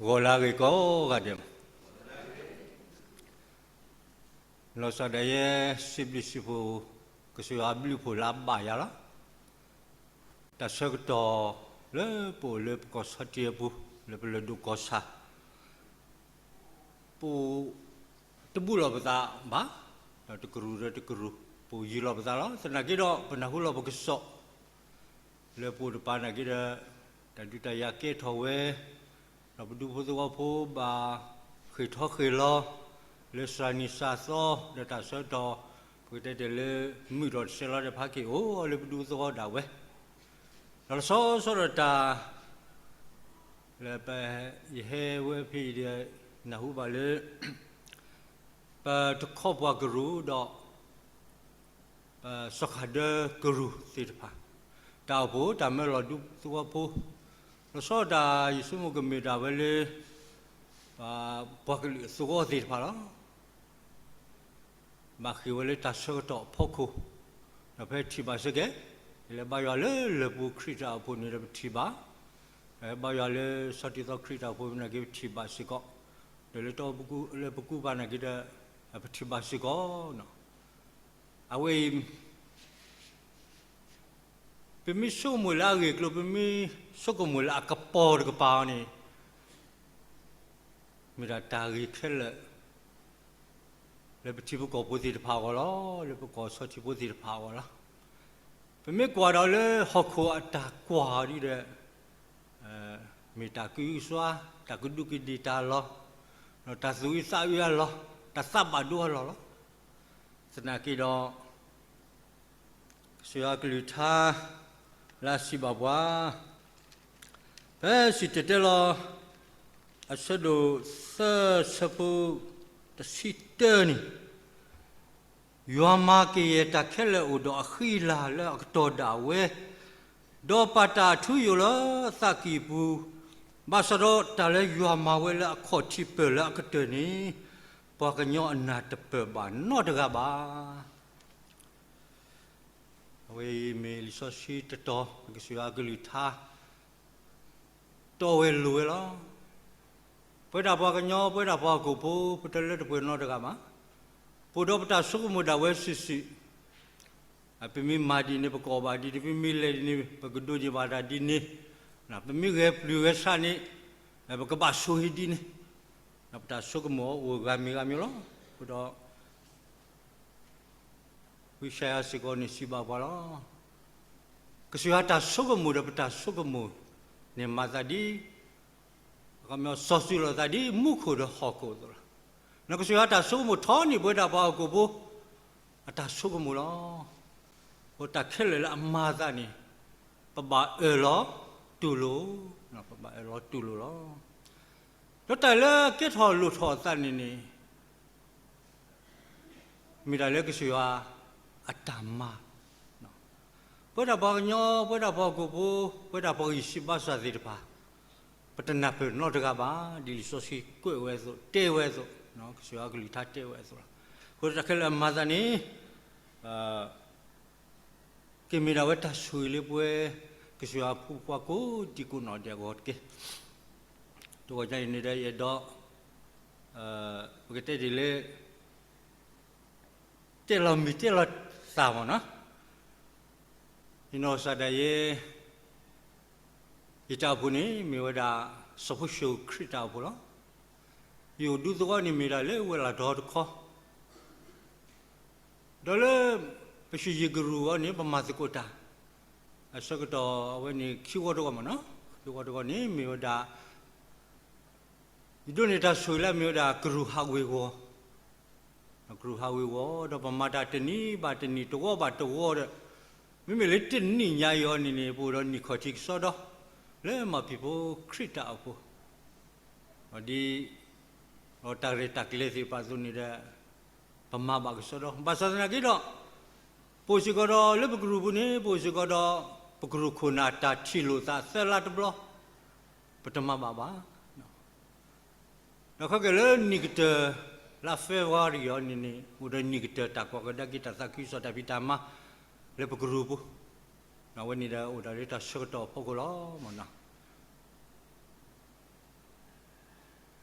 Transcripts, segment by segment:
ဂီၤလၢအဂ့ၤကိးဂၤဒဲး, လီၤစၢ်ဒၣ်ယဲ စံးဘျုးစံးဖှိၣ် ကစၢ်ယွၤအဘျုးအဖှိၣ်လၢအဘၣ်ယၤလီၤ. တၢ်ဆၢကတီၢ်လၢပအိၣ်လၢပကီၢ်ဆီတံအပူၤ လၢပလဲၤဒိးကီၢ်ဆၣ် ပအိၣ်တဘူၣ်လီၤပသးဘၣ်, ဒီးတကရူၢ်ဒီးတကရူၢ် ပအိၣ်ယံၤလီၤပသးလီၤ. သနာ်က့ဒီး ပနၢ်ဟူလီၤပကစီၣ် လၢပအိၣ်တပၤနာ်က့ဒီး တၢ်ဒုးတၢ်ယၤကဲထီၣ်ဝဲ, ဒီးပဒူဖိသဝီဖိဘၣ်ဃ့ၢ်ထီၣ်ဃ့ၢ်လီၤ လၢစှၤနံၤစှၤသီ ဒီးတၢ်ဆၢကတီၢ် ပကတဲတ့ၢ်လၢ မုာ်ထီၣ်တစဲးလီၤဒီး ဖးက့ၤအိၣ်လၢပဒူသဝီဒၣ်ဝဲ, ဒီးလီၤဆီဆီဒီးတၢ် လၢပ ယဟဲဝဲဖဲအံၤဒီး နၢ်ဟူဘၣ်လၢ ပတခီပှၤကရူၢ်ဒီး ပစီၤခၣ်ဒၢကရူၢ်သ့ၣ်တဖၣ် တၢ်အိၣ်ဖှိၣ်တၢ်မၢလီၤဒူသဝီဖိ, လီၤဆီဒၣ်ယဆိကမိၣ်ကမ့ၢ်ဒၣ်ဝဲလၢ ပှၤကလုာ်အသဝီသ့ၣ်တဖၣ်လီၤ. ဘၣ်ဃ့ၢ်ဝဲလၢတၢ်ဆၢကတီၢ်အဖီခိၣ်, ဒီးဖဲထံၣ်ဘၣ်စ့ၢ်ကီး ယလဲၤဘါယွၤလၢလၢၢ်ပူၤခရံာ်တၢ်အိၣ်ဖှိၣ်န့ၣ်ဒီးပထံၣ်ဘၣ်, ဘါယွၤလၢဆီတံသီခရံာ်တၢ်အိၣ်ဖှိၣ်နာ်က့ပထံၣ်ဘၣ်စ့ၢ်ကီး, ဒီးလၢတီလၢပကူပၤနာ်က့ဒီး ပထံၣ်ဘၣ်စ့ၢ်ကီး, အဝဲအံၤ ပမ့ၢ်ဆိကမိၣ်လၢအဂ့ၢ်အကျိၤ ပမ့ၢ်ဆိကမိၣ်လၢအကပီၤတကပၤအီၤန့ၣ် မ့ၢ်ဒၣ်တၢ်ဂ့ၤခဲလၢာ် လၢပထံဖိကီၢ်ဖိသ့ၣ်တဖၣ်အဂီၢ်လီၤ. လၢပကီၢ်ဆီထံဖိသ့ၣ်တဖၣ်အဂီၢ်လီၤ. ပမ့ၢ်ကွၢ်ဒီးလၢဟီၣ်ခိၣ်အတၢ်ကွၢ်ဒ်ဒီး မ့ၢ်တၢ်ကအုကစွါ, တၢ်ကဒူးကဒ့ၣ်တၢ်လီၢ်, တၢ်သူၣ်အုးသးအုးအလီၢ်, တၢ်သးဘၣ်ဒိအလီၢ်လီၤ. သနာ်က့ဒီး ကစၢ်ယွၤကလုၢ်ကထါ လၢအစံးဘၣ်ပှၤ ဖဲစံၣ်တဲၤတဲလီၤ အဆၢဒိၣ်သၢ ဆၢဖိတဆံတၢန့ၣ်, ယွၤမၤကယဲၢ်တၢ်ခဲလၢာ်အိၣ်ဒီးအဃံအလၤလၢအကတီၢ်ဒၣ်ဝဲ, ဒီးပာ်တၢ်အထူအယိာ်လၢအသးကံၢ်ပူၤ, ဘၣ်ဆၣ်ဒီးတၢ်လၢယွၤမၤဝဲလၢအခီၣ်ထံးပၢၢ်လၢအကတၢၢ်န့ၣ်, ပှၤကညီအနၢ်တပၢၢ်ဘၣ်နီတဂၤဘၣ်. အဝဲအံၤမ့ၢ်လံာ်စီဆှံတတီၤ ကစၢ်ယွၤအကလုၢ်ကထါ တီဝဲလိၤဝဲလီၤ. ပဝဲဒၣ်ပှၤကညီ ပဝဲဒၣ်ပှၤဟီၣ်ခိၣ်ဖိ ပတလၢတပှဲၤနီတဂၤဘၣ်. ပအိၣ်ဒီးပတၢ်ဆိကမိၣ်ဒၣ်ဝဲစုာ်စုာ်, ပမ့ၢ်မၤဒ်န့ၣ် ပကအီၣ်ဘၣ်ဒ်န့ၣ်, ပမ့ၢ်လဲၤဒ်န့ၣ် ပကဒိးန့ၢ်ဘၣ်တၢ်ဒ်န့ၣ်, ပမ့ၢ်ဂဲၤပျုၢ်ဂဲၤဆှးန့ၣ် ပကဘၣ်ဆိၣ်ဂ့ၤဒ်န့ၣ်, ပတၢ်ဆိကမိၣ်အိၣ်ဂၤမံၤဂၤမံၤလီၤ. အဃိဒီး ဝံယၡါယၤစ့ၢ်ကီးန့ၣ်စံးဘၣ်ပှၤလီၤ. ကစၢ်ယွၤတၢ်ဆိကမိၣ်ဒီးပတၢ်ဆိကမိၣ်န့ၣ်မၤသးဒ်, အခီပညီစီၤစုၤလီၤသးဒ်မူခိၣ်ဒီးဟီၣ်ခိၣ်အသိးလီၤ. ကစၢ်ယွၤတၢ်ဆိကမိၣ်ထီန့ၢ်ပဝဲဒၣ်ပှၤဟီၣ်ခိၣ်ဖိ အတၢ်ဆိကမိၣ်လီၤ. အဃိတၢ်ခဲလၢာ်လၢအမၤအသးန့ၣ် ပဘၣ်အၢၣ်လီၤတူၢ်လိာ်, ပဘၣ်အၢၣ်လီၤတူၢ်လိာ်လီၤ. ဒီးတၢ်လၢကဲထီၣ်လိၣ်ထီၣ်အသးန့ၣ်န့ၣ် မ့ၢ်ဒၣ်လၢကစၢ်ယွၤအတၢ်မၤ, ပဝဲဒၣ်ပှၤကညီ, ပဝဲဒၣ်ပှၤဟီၣ်ခိၣ်ဖိ, ပဝဲဒၣ်ပှၤဂံၢ်စၢ်ဘါစၢ်သ့ၣ်တဖၣ်, ပတနၢ်ပၢၢ်နီတဂၤဘၣ်, ဒ်လံာ်စီဆှံကွဲးဝဲအသိး, တဲဝဲအသိး, ကစၢ်ယွၤအကလုၢ်ကထါတဲဝဲအသိးလီၤ. အဃိတၢ်ခဲလၢာ်အမၤသးန့ၣ် ကမ့ၢ်ဒၣ်ဝဲတၢ်ဆိၣ်ဂ့ၤလၢပဝဲ ကစၢ်ယွၤအဖိခွါကိးဒံကိးနီၢ်ဒဲးအဂီၢ်တက့ၢ်. တဂီၢ်ညါအံၤန့ၣ်ဒီး ယအဲၣ်ဒိး ပကတဲဒ်လဲၣ်, တဲလီၤမံၤတဲလီၤသၣ်မ့ၢ်နီၤ, ယနီၢ်ကစၢ်ဒၣ်ယဲ ယတၢ်အိၣ်ဖှိၣ်န့ၣ် မ့ၢ်ဝဲဒၣ် စီၤဖိၡိၣ်ခရံာ်တၢ်အိၣ်ဖှိၣ်လီၤ. ယအိၣ်ဒူသဝီန့ၣ်မ့ၢ်ဒၣ်လၢဝဲၢ်လၢ်ဒီတခီ ဒီးလၢ ပစံၣ်ယံၤကရူၢ်အီၤန့ၣ် ပမၤသကိးတၢ် အဆၢကတီၢ်အဝဲန့ၣ်ခံဝီတဝီမ့ၢ်နီၤ, ခံဝီတဝီန့ၣ် မ့ၢ်ဝဲဒၣ် ယဒိးန့ၢ်တၢ်ဆိၣ်ဂ့ၤလၢအမ့ၢ်ဝဲဒၣ်ကရူၢ်ဟးဝ့ၤဝီၤ, ကရူၢ်ဟးဝ့ၤဝီၤ ဒီးပမၤတၢ်တနံၤဘၣ်တနံၤ တဝီဘၣ်တဝီဒီး မ့မ့ၢ်လၢတနံၣ်ညါအံၤအီၤန့ၣ်န့ၣ် ပအိၣ်ဒီးနံၣ်ခီၣ်ထံးကစီဒီ လၢမၤဖံးဖိခရံာ်တၢ်အိၣ်ဖှိၣ် ဒ် တၢ်ရဲၣ်တၢ်ကျဲၤသ့ၣ်တဖၣ်အသိးန့ၣ်ဒီး ပမၤဘၣ်ကစီဒီ ဘၣ်ဆၣ်သနာ်က့ဒီး ပအိၣ်စ့ၢ်ကီးဒီးလၢပကရူၢ်ပူၤန့ၣ် ပအိၣ်စ့ၢ်ကီးဒီး ပကရူၢ်ခိၣ်နၢ်တၢ်ထံၣ်လိာ်သးသၢလါတဘျီ ပတမၤဘၣ်ဘၣ်. ဒီးခဲကနံၣ်လၢနံၣ်ကတၢၢ် လါ February အီၤန့ၣ်န့ၣ် အိၣ်ဒီးနံၣ်ကတၢၢ်တၢ်ကွၢ်ကဒါက့ၤတၢ်သးခုကစီၣ်တၢ်ဖံးတၢ်မၤ လၢပကရူၢ်ပူၤ, အဝဲန့ၣ်ဒီးအိၣ်ဒီးလၢတၢ်ဆၢကတီၢ်အဖီခိၣ်လီၤမ့ၢ်နီၤ.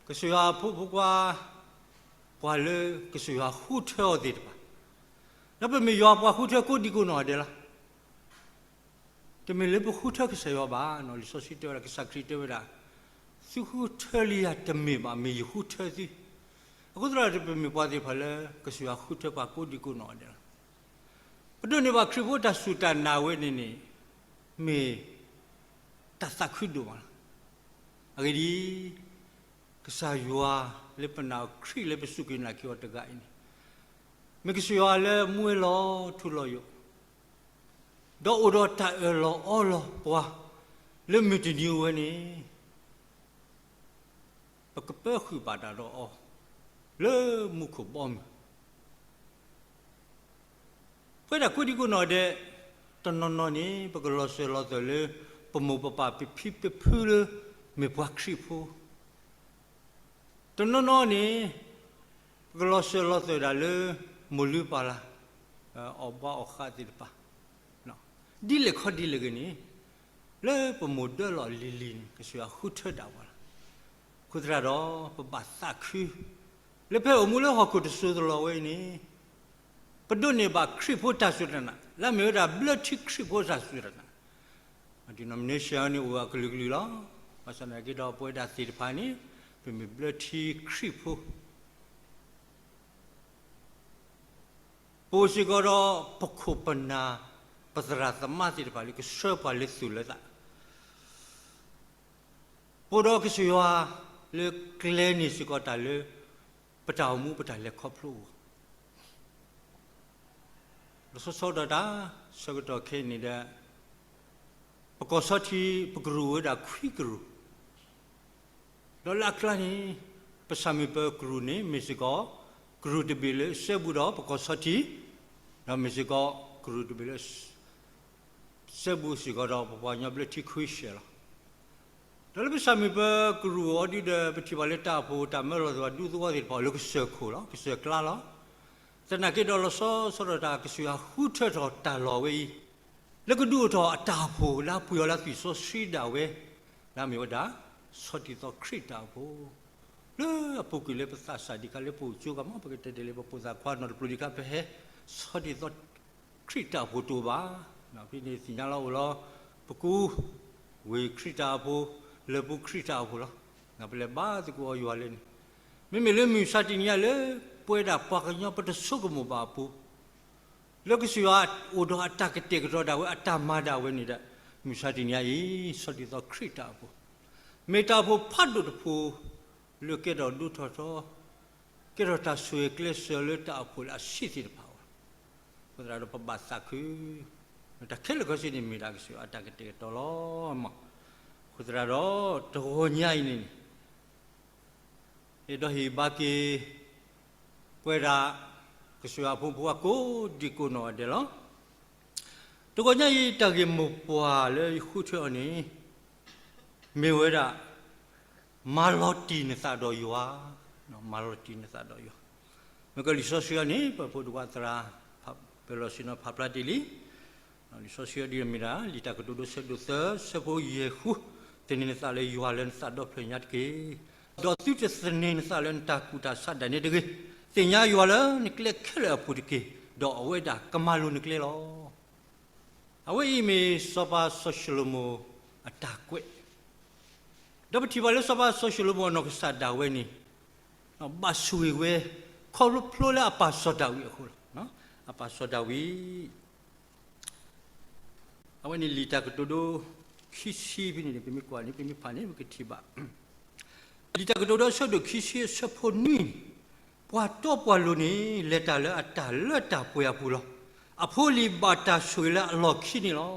ကစၢ်ယွၤအဖိမုၣ်ဖိခွါ ပှၤလၢကစၢ်ယွၤဃုထၢအီၤသ့ၣ်တဖၣ်, ဒီးပမ့ၢ်ယွၤပှၤဃုထၢကိးဒံကိးနီၢ်ဂၤဒဲးလီၤ. တမ့ၢ်လၢပဃုထၢကစၢ်ယွၤဘၣ်, လံာ်စီဆှံတဲဝဲဒၣ်, ကစၢ်ခရံာ်တဲဝဲဒၣ်, သုဃုထၢလံယၤတမ့ၢ်ဘၣ်, မ့ၢ်ယဃုထၢသု. အဃိသတးဒီး ပမ့ၢ်ပှၤသ့ၣ်တဖၣ်လၢကစၢ်ယွၤဃုထၢပှၤကိးဒံကိးနီၢ်ဂၤဒဲးလီၤ. ပဒိးန့ၢ်ဘၣ်ခရံာ်ဖိတၢ်စူၢ်တၢ်နာ်ဝဲန့ၣ်န့ၣ် မ့ၢ်တၢ်သးခုဒိၣ်မးလီၤ. အဂ့ၢ်ဒ်အံၤ, ကစၢ်ယွၤလၢပနာ်အီၤ, ခရံာ်လၢပစူၢ်က့ၤနာ်က့ၤအီၤတဂၤအံၤန့ၣ်, မ့ၢ်ကစၢ်ယွၤလၢမူဝဲလီၤထူလီၤယိာ်, ဒီးအိၣ်ဒီးတၢ်အၢၣ်လီၤအီလီၤပှၤ လၢမုၢ်တနံၤအဝဲန့ၣ် ပကပၢဃုာ်ဘၣ်တၢ်ဒီးအီၤ လၢမူခိၣ်ဘီမုၢ်. ပဝဲဒၣ်ကိးဒံကိးနီၢ်ဂၤဒဲး တနီၤနီၤန့ၣ် ပကလီၤစၢၤလီၤသွဲၣ်လၢ ပမိၢ်ပပၢ်ပဖံပဖုလၢ မ့ၢ်ပှၤခရံာ်ဖိ, တနီၤနီၤန့ၣ် ပကလီၤစၢၤလီၤသွဲၣ်ဒၣ်လၢ မိၢ်လုၢ်ပၢ်လၢ် အီၣ်ဘှါအီၣ်ဃးသ့ၣ်တဖၣ်, ဒ်လဲၣ်ခီဒ်လဲၣ်ဂ့ၤန့ၣ်, လၢပမိၢ်ဒၢလီၢ်လံၤလံၤန့ၣ် ကစၢ်ယွၤဃုထၢဒၣ်ပှၤလီၤ. အဃိသတးဒီး ပဘၣ်သးခု လၢပအိၣ်မူလၢဟီၣ်ခိၣ်တစိၤတလီၢ်ဝဲအံၤန့ၣ်, ပဒိးန့ၢ်ဘၣ်ခရံာ်ဖိတၢ်စူၢ်တၢ်နာ် လၢအမ့ၢ်ဝဲဒၣ်ဘျၢထံခရံာ်ဖိတၢ်စူၢ်တၢ်နာ်, denomination န့ၣ်အိၣ်အကလုာ်ကလုာ်လီၤ. ဘၣ်ဆၣ်သနာ်က့ဒီး ပဝဲဒၣ်သ့ၣ်တဖၣ်န့ၣ် ပမ့ၢ်ဘျၢထံခရံာ်ဖိ ပအိၣ်စ့ၢ်ကီးဒီးပခိၣ်ပနၢ် ပသရၣ်သမါသ့ၣ်တဖၣ်လၢ ကဆှၢပှၤလၢသူၣ်လၢသး, ပအိၣ်ဒီးကစၢ်ယွၤလၢကျဲၤန့ၢ်စ့ၢ်ကီးတၢ်လၢ ပတၢ်အိၣ်မူပတၢ်လဲၤခီဖျိအဂီၢ်, လီၤဆီဆီဒၣ်တၢ် ဆၢကတီၢ်ခဲအံၤန့ၣ်ဒီး ပကီၢ်ဆီထံး ပကရူၢ်ဝဲဒၣ်ခွံကရူၢ် ဒီးလၢအကျါန့ၣ် ပဆၣ်မုၢ်ပၢၤကရူၢ်န့ၣ် မ့ၢ်စ့ၢ်ကီး ကရူၢ်တဘ့ၣ်လၢအစဲဘူးဒီးပကီၢ်ဆီထံး, ဒီးမ့ၢ်စ့ၢ်ကီး ကရူၢ်တဘ့ၣ်လၢ စဲဘူးစ့ၢ်ကီးဒီးပပှၤကညီဘျၢထံခဝ့ၡၢၣ်လီၤ. ဒီးလၢပဆၣ်မုၢ်ပၢၤကရူၢ်အီၤဒုဒီး ပထံၣ်ဘၣ်လၢတၢ်အိၣ်ဖှိၣ်တၢ်မၢလီၤသးဒူသဝီသ့ၣ်တဖၣ်အိၣ်လၢကစၢၢ်ခိၣ်လီၤ, ကစၢၢ်ကျါလီၤ. သနာ်က့ဒီးလီၤဆီဆီဒၣ်တၢ် ကစၢ်ယွၤဃုထၢထီၣ်တၢ်လီၢ်ဝဲအံၤ လၢကဒုးအိၣ်ထီၣ်အတၢ်အိၣ်ဖှိၣ်လၢအပှ့ၤအီၤလၢအသွံၣ်စီဆှံဒၣ်ဝဲ လၢအမ့ၢ်ဝဲဒၣ် ဆီတံၢ်သီခရံာ်တၢ်အိၣ်ဖှိၣ် လၢအပူၤကွံာ်လၢပသးစၢ်ဒံးခါလၢပအိၣ်ကၠိကမီၤ ပကတဲတ့ၢ်လၢပပိာ်သးခွါနီတပျိၤဒံးခါ ပဟဲဆီတံၢ်သီခရံာ်တၢ်အိၣ်ဖှိၣ်တအိၣ်ဘၣ်. ဖဲန့ၣ်သ့ၣ်ညါလီၤအိၣ်လီၤ ပကူ ဝ့ၢ်ခရံာ်တၢ်အိၣ်ဖှိၣ် လၢပူၤခရံာ်တၢ်အိၣ်ဖှိၣ်လီၤ. ပလဲၤဘါသကိးအီၤယွၤလၢန့ၣ် မ့မ့ၢ်လၢမုၢ်မဆါတနံၤညါလၢ ပဝဲဒၣ်ပှၤကညီပတဆိကမိၣ်ဘၣ်အပူၤ လၢကစၢ်ယွၤအိၣ်ဒီးအတၢ်ကတဲာ်ကတီၤဒၣ်ဝဲ အတၢ်မၤဒၣ်ဝဲန့ၣ်ဒီး မုၢ်မဆါတနံၤညါအံၤ ဆီတံၢ်သီခရံာ်တၢ်အိၣ်ဖှိၣ် မ့ၢ်တၢ်အိၣ်ဖှိၣ်ဖးဒိၣ်တဖှိၣ် လၢကဲထီၣ်ဒိၣ်ထီၣ်ထီ ကဲထီၣ်တၢ်ဆိၣ်ဂ့ၤကျဲးစၢးလၢတၢ်အိၣ်ဖှိၣ်လၢအဆံးသ့ၣ်တဖၣ်အဂီၢ်လီၤ. အဃိသတးဒီးပဘၣ်သးခု တၢ်ခဲလၢာ်ခဲဆ့န့ၣ်မ့ၢ်ဒၣ်ကစၢ်ယွၤအတၢ်ကတဲာ်ကတီၤလီၤ. အဃိသတးဒီး တဂီၤညါအံၤန့ၣ်န့ၣ် အဲၣ်ဒိးဟ့ၣ်ဘါက့ၤ ပဝဲဒၣ် ကစၢ်ယွၤအဖိမုၣ်ဖိခွါကိးဒံကိးနီၢ်ဂၤဒဲးလီၤ. တဂီၤညါအံၤ တၢ်ဂ့ၢ်မိၢ်ပှၢ်လၢယဃုထၢအီၤန့ၣ် မ့ၢ်ဝဲဒၣ် မၤလီၤတံၢ်နသးဒီးယွၤ, မၤလီၤတံၢ်နသးဒီးယွၤ. မ့ၢ်ကလံာ်စီဆှံအံၤန့ၣ် ပဖိဒိၣ်ခွါသရၣ် ပၢၤလီၢ်ဆ့ၣ်နီၤဖးဖျါတ့ၢ်လံ. လံာ်စီဆှံအံၤဒ်အမ့ၢ်ဒၣ် လံာ်တၢ်ကတိၤဒိဆၢဒိၣ်သၢ ဆၢဖိယဲၢ်ဃု, သန့ၤနသးလၢယွၤလၢနသးဒီဖျၢၣ်ညါတက့ၢ်. ဒီးသုတသန့ၤနသးလၢနတၢ်ကူၣ်တၢ်ဆးဒၣ်နဲတဂ့ၤ. သ့ၣ်ညါယွၤလၢနကျဲခဲလၢာ်အပူၤတက့ၢ်, ဒီးအဝဲဒၣ်ကမၤလိၤနကျဲလီၤ. အဝဲအံၤမ့ၢ်စီၤပၤစီၤၡလိၤမိၣ်အတၢ်ကွဲး, ဒီးပထံၣ်ဘၣ်လၢစီၤပၤစီၤၡလိၤမိၣ်အနီၢ်ကစၢ်ဒၣ်ဝဲန့ၣ် ဘၣ်ဆိၣ်ဂ့ၤဝဲ ခီဖျိလၢအပၢ်စီၤဒၤဝံးအဃိလီၤ. အပၢ်စီၤဒၤဝံး အဝဲန့ၣ်လံာ်တၢ်ကတိၤဒိ ခံဆံဖဲန့ၣ် ပမ့ၢ်ကွၢ်န့ၣ် ပမ့ၢ်ဖးန့ၣ် ပကထံၣ်ဘၣ် လံာ်တၢ်ကတိၤဒိအဆၢဒိၣ်ခံဆံအဆၢဖိနွံန့ၣ်, ပှၤတီပှၤလိၤန့ၣ် လဲၤတၢ်လၢအတၢ်လၢတၢ်ပှဲၤအပူၤလီၤ. အဖိအလံၤဘၣ်တၢ်ဆိၣ်ဂ့ၤလၢအလီၢ်ခံန့ၣ်လီၤ.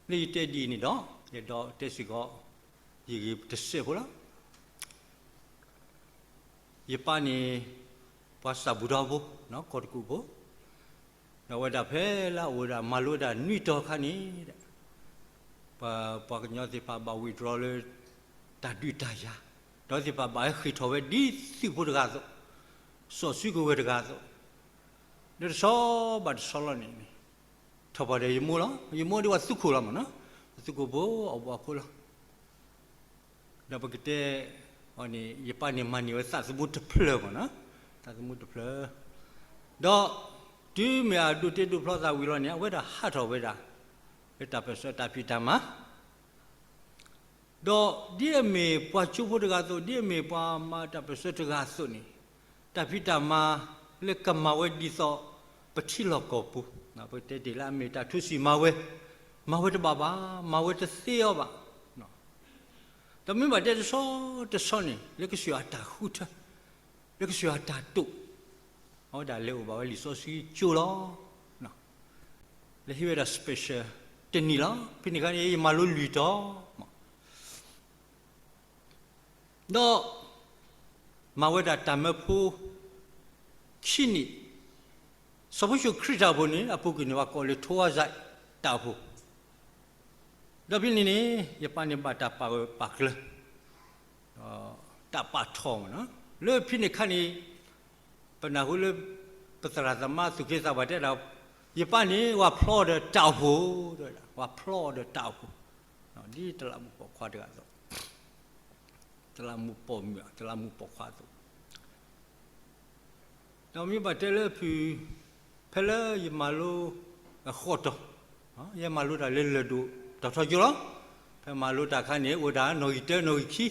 လၢယတဲဒ်အံၤန့ၣ်ဒီး ယအဲၣ်ဒိးတဲစ့ၢ်ကီး ယဂ့ၢ်တစဲးဖိလီၤ. ယပၢ်န့ၣ် ပှၤစၢ်ဘူၣ်ထီဖိ ကီၢ်တကူၣ်ဖိ, ဒီးအဝဲဒၣ်ဖဲလၢအအိၣ်ဝဲဒၣ်မၤလိဝဲဒၣ်နွံတီၤအခါန့ၣ် ပှၤကညီသ့ၣ်တဖၣ်ဘၣ်ဝံၣ်တြီလၢ တၢ်ဒုးတၢ်ယၤ, ဒီးသ့ၣ်တဖၣ်ဘၣ်ဟဲဃ့ၢ်ထီၣ်ဝဲဒ်သုးဖိတဂၤအသိး, စီၤစုကဝဲၤတဂၤအသိး, ဒီးတဆီဘၣ်တဆီလီၤန့ၣ် ထီၣ်ပှၤဒီးယမိၢ်လီၤ. ယမိၢ်ဒ်ပှၤသုးခိၣ်လီၤမးနီၤ, ပှၤသုးခိၣ်ဖိအဘီအခိၣ်လီၤ. ဒီးပကတဲအီၤန့ၣ် ယပၢ်န့ၣ်မၤန့ၢ်ဝဲသးသမူတဖျၢၣ်မ့ၢ်နီၤ, သးသမူတဖျၢၣ်, ဒီးတုၤမ့ၢ်အဒိးတ့ဒိးဖျီသးဝံၤလီၤန့ၣ် အဝဲဒၣ်ဟးထီၣ်ဝဲဒၣ် လၢတၢ်ပၢၢ်ဆၢတၢ်ဖံးတၢ်မၤ ဒီးဒ်အမ့ၢ်ပှၤကၠိဖိတဂၤအသိး, ဒ်အမ့ၢ်ပှၤမၤတၢ်ပၢၢ်ဆၢတဂၤအသိးန့ၣ်, တၢ်ဖံးတၢ်မၤလၢကမၤဝဲဒ်သိး ပထံလီၢ်ကီၢ်ပူၤ, ပကတဲတ့ၢ်လၢအမ့ၢ်တၢ်ထူစံာ်မၤဝဲ, မၤဝဲတဘၣ်ဘၣ်, မၤဝဲတသ့အီၤဘၣ်. ဒီးမ့ၢ်ဘၣ်တဲတဆီတဆီန့ၣ် လၢကစၢ်ယွၤအတၢ်ဃုထၢ, လၢကစၢ်ယွၤအတၢ်တိာ်, အဝဲဒၣ်လဲၤအိၣ်ဘၣ်ဝဲလံာ်စီဆှံကၠိလီၤ. လဲၤဟံးဝဲဒၣ် special တနံၤလီၤ. ဖဲန့ၣ်အခါန့ၣ် ယမၤလိလွံၢ်တီၤ ဒီး မၤဝဲဒၣ်တၢ်မၢဖိခံနံၣ်, စီၤဖိၡိခရံာ်တၢ်အိၣ်ဖှိၣ်န့ၣ် အပူၤကွံာ်န့ၣ် ပှၤကိးလၢ Towards တၢ်အိၣ်ဖှိၣ်, ဒီးဖဲန့ၣ်န့ၣ် ယပၢ်န့ၣ်ဘၣ်တၢ်ပာ်ဂၢၢ်ပာ်ကျၢၤ တၢ်ပာ်ထီၣ်မ့ၢ်နီၤ, လၢဖဲန့ၣ်အခါန့ၣ် ပနၢ်ဟူလၢ ပသရၣ်သမါသူၣ်က့သးပှၢ်တဲဒၣ်, ယပၢ်န့ၣ် ပှၤဖျီဒီးတၢ်အိၣ်ဖှိၣ်, ပှၤဖျီဒီးတၢ်အိၣ်ဖှိၣ်, ဒ်တလးမူးပိာ်ခွါတဂၤအသိး, တလးမူးပိာ်မုၣ်, တလးမူးပိာ်ခွါအသိး ဒီးမ့ၢ်ဘၣ်တဲလၢဖုၣ်, ဖဲလၢယမၤလိအဃိးတီၤ, ယမၤလိတၢ်လၢလၢၢ်ဒိၣ်တၢ်ထီကၠိလီၤ. ဖဲမၤလိတၢ်အခါန့ၣ် အိၣ်တၢ်နီၣ်ဂံၢ်တၢ နီၣ်ဂံၢ်ခံ,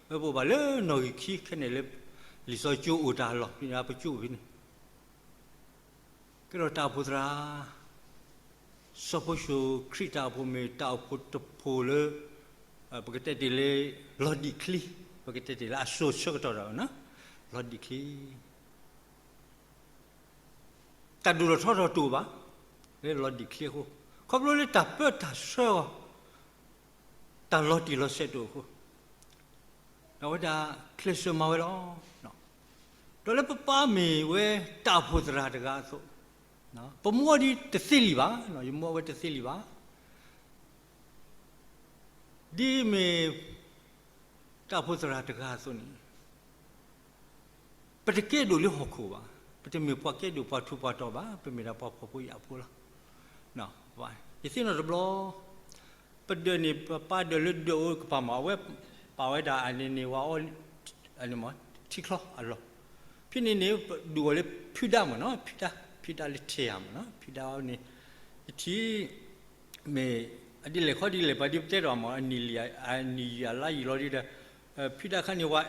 ဝဲပအိၣ်ဘၣ်လၢနီၣ်ဂံၢ်ခံခဲန့ၣ်လၢ လံာ်စီဆှံကၠိအိၣ်တၢ်အလီၢ်, ဖဲန့ၣ်ပကၠိအိၣ်ဖဲန့ၣ် ကဲထီၣ်တၢ်အိၣ်ဖှိၣ်သရၣ်, စီၤဖိၡိခရံာ်တၢ်အိၣ်ဖှိၣ်မ့ၢ်တၢ်အိၣ်ဖှိၣ်တဖှိၣ်လၢ ပကတဲတ့ၢ်လၢ လီၤဒံးချံ, ပကတဲတ့ၢ်လၢအစိၤဆၢကတီၢ်ဒီး လီၤဒံးချံ, တၢ်ဒိၣ်ထီၣ်ထီထီၣ်တအိၣ်ဘၣ်, လၢလီၤဒံးချံအဃိ, ခီဖျိလၢတၢ်ပၢတၢ်ဆှၢအီၤ တၢ်လီၤတံၢ်လီၤဆဲးတအိၣ်အဃိ, အဝဲဒၣ်ကျဲးစၢးမၤဝဲလီၤ. ဒီးလၢပပၢ်မ့ၢ်ဝဲတၢ်အိၣ်ဖှိၣ်သရၣ်တဂၤအသိး, ပမူအီၤဒ်တသ့လံဘၣ်, ယမူအီၤဝဲတသ့လံဘၣ်, ဒ်မ့ၢ်တၢ်အိၣ်ဖှိၣ်သရၣ်တဂၤအသိးန့ၣ် ပတကဲဒိၣ်လၢဟီၣ်ခိၣ်ဘၣ်, ပတမ့ၢ်ပှၤကဲဒိၣ်ပှၤထူးပှၤတီၤဘၣ်, ပမ့ၢ်ဒၣ်ပှၤဖှီၣ်ဖိယာ်ဖိလီၤ. ယသ့ၣ်နီၣ်တဘျီ, ပဒၢးန့ၣ် ပပၢ်ဒၢးလၢဒၢးအိၣ်ကပၤမး, အဝဲပာ်ဝဲဒၣ်အန့ၣ်န့ၣ် ဝၤအီၣ် ထံချီအလီၢ်, ဖဲန့ၣ်န့ၣ် ပဒုးအီၤလၢဖုဒါမ့ၢ်နီၤ, ဖုဒါ, ဖုဒါလၢထဲဧါမ့ၢ်နီၤ, ဖုဒါအီၤန့ၣ် ယထံၣ် မ့ၢ်အဒ်လဲၣ်ခီဒ်လဲၣ် ပှၤဒ်ပတဲဒီးမ့ၢ် အနံၣ်ယံာ်အလါယံာ်လီၤဒ်ဒီး ဖုဒါခါန့ၣ် ဝၤ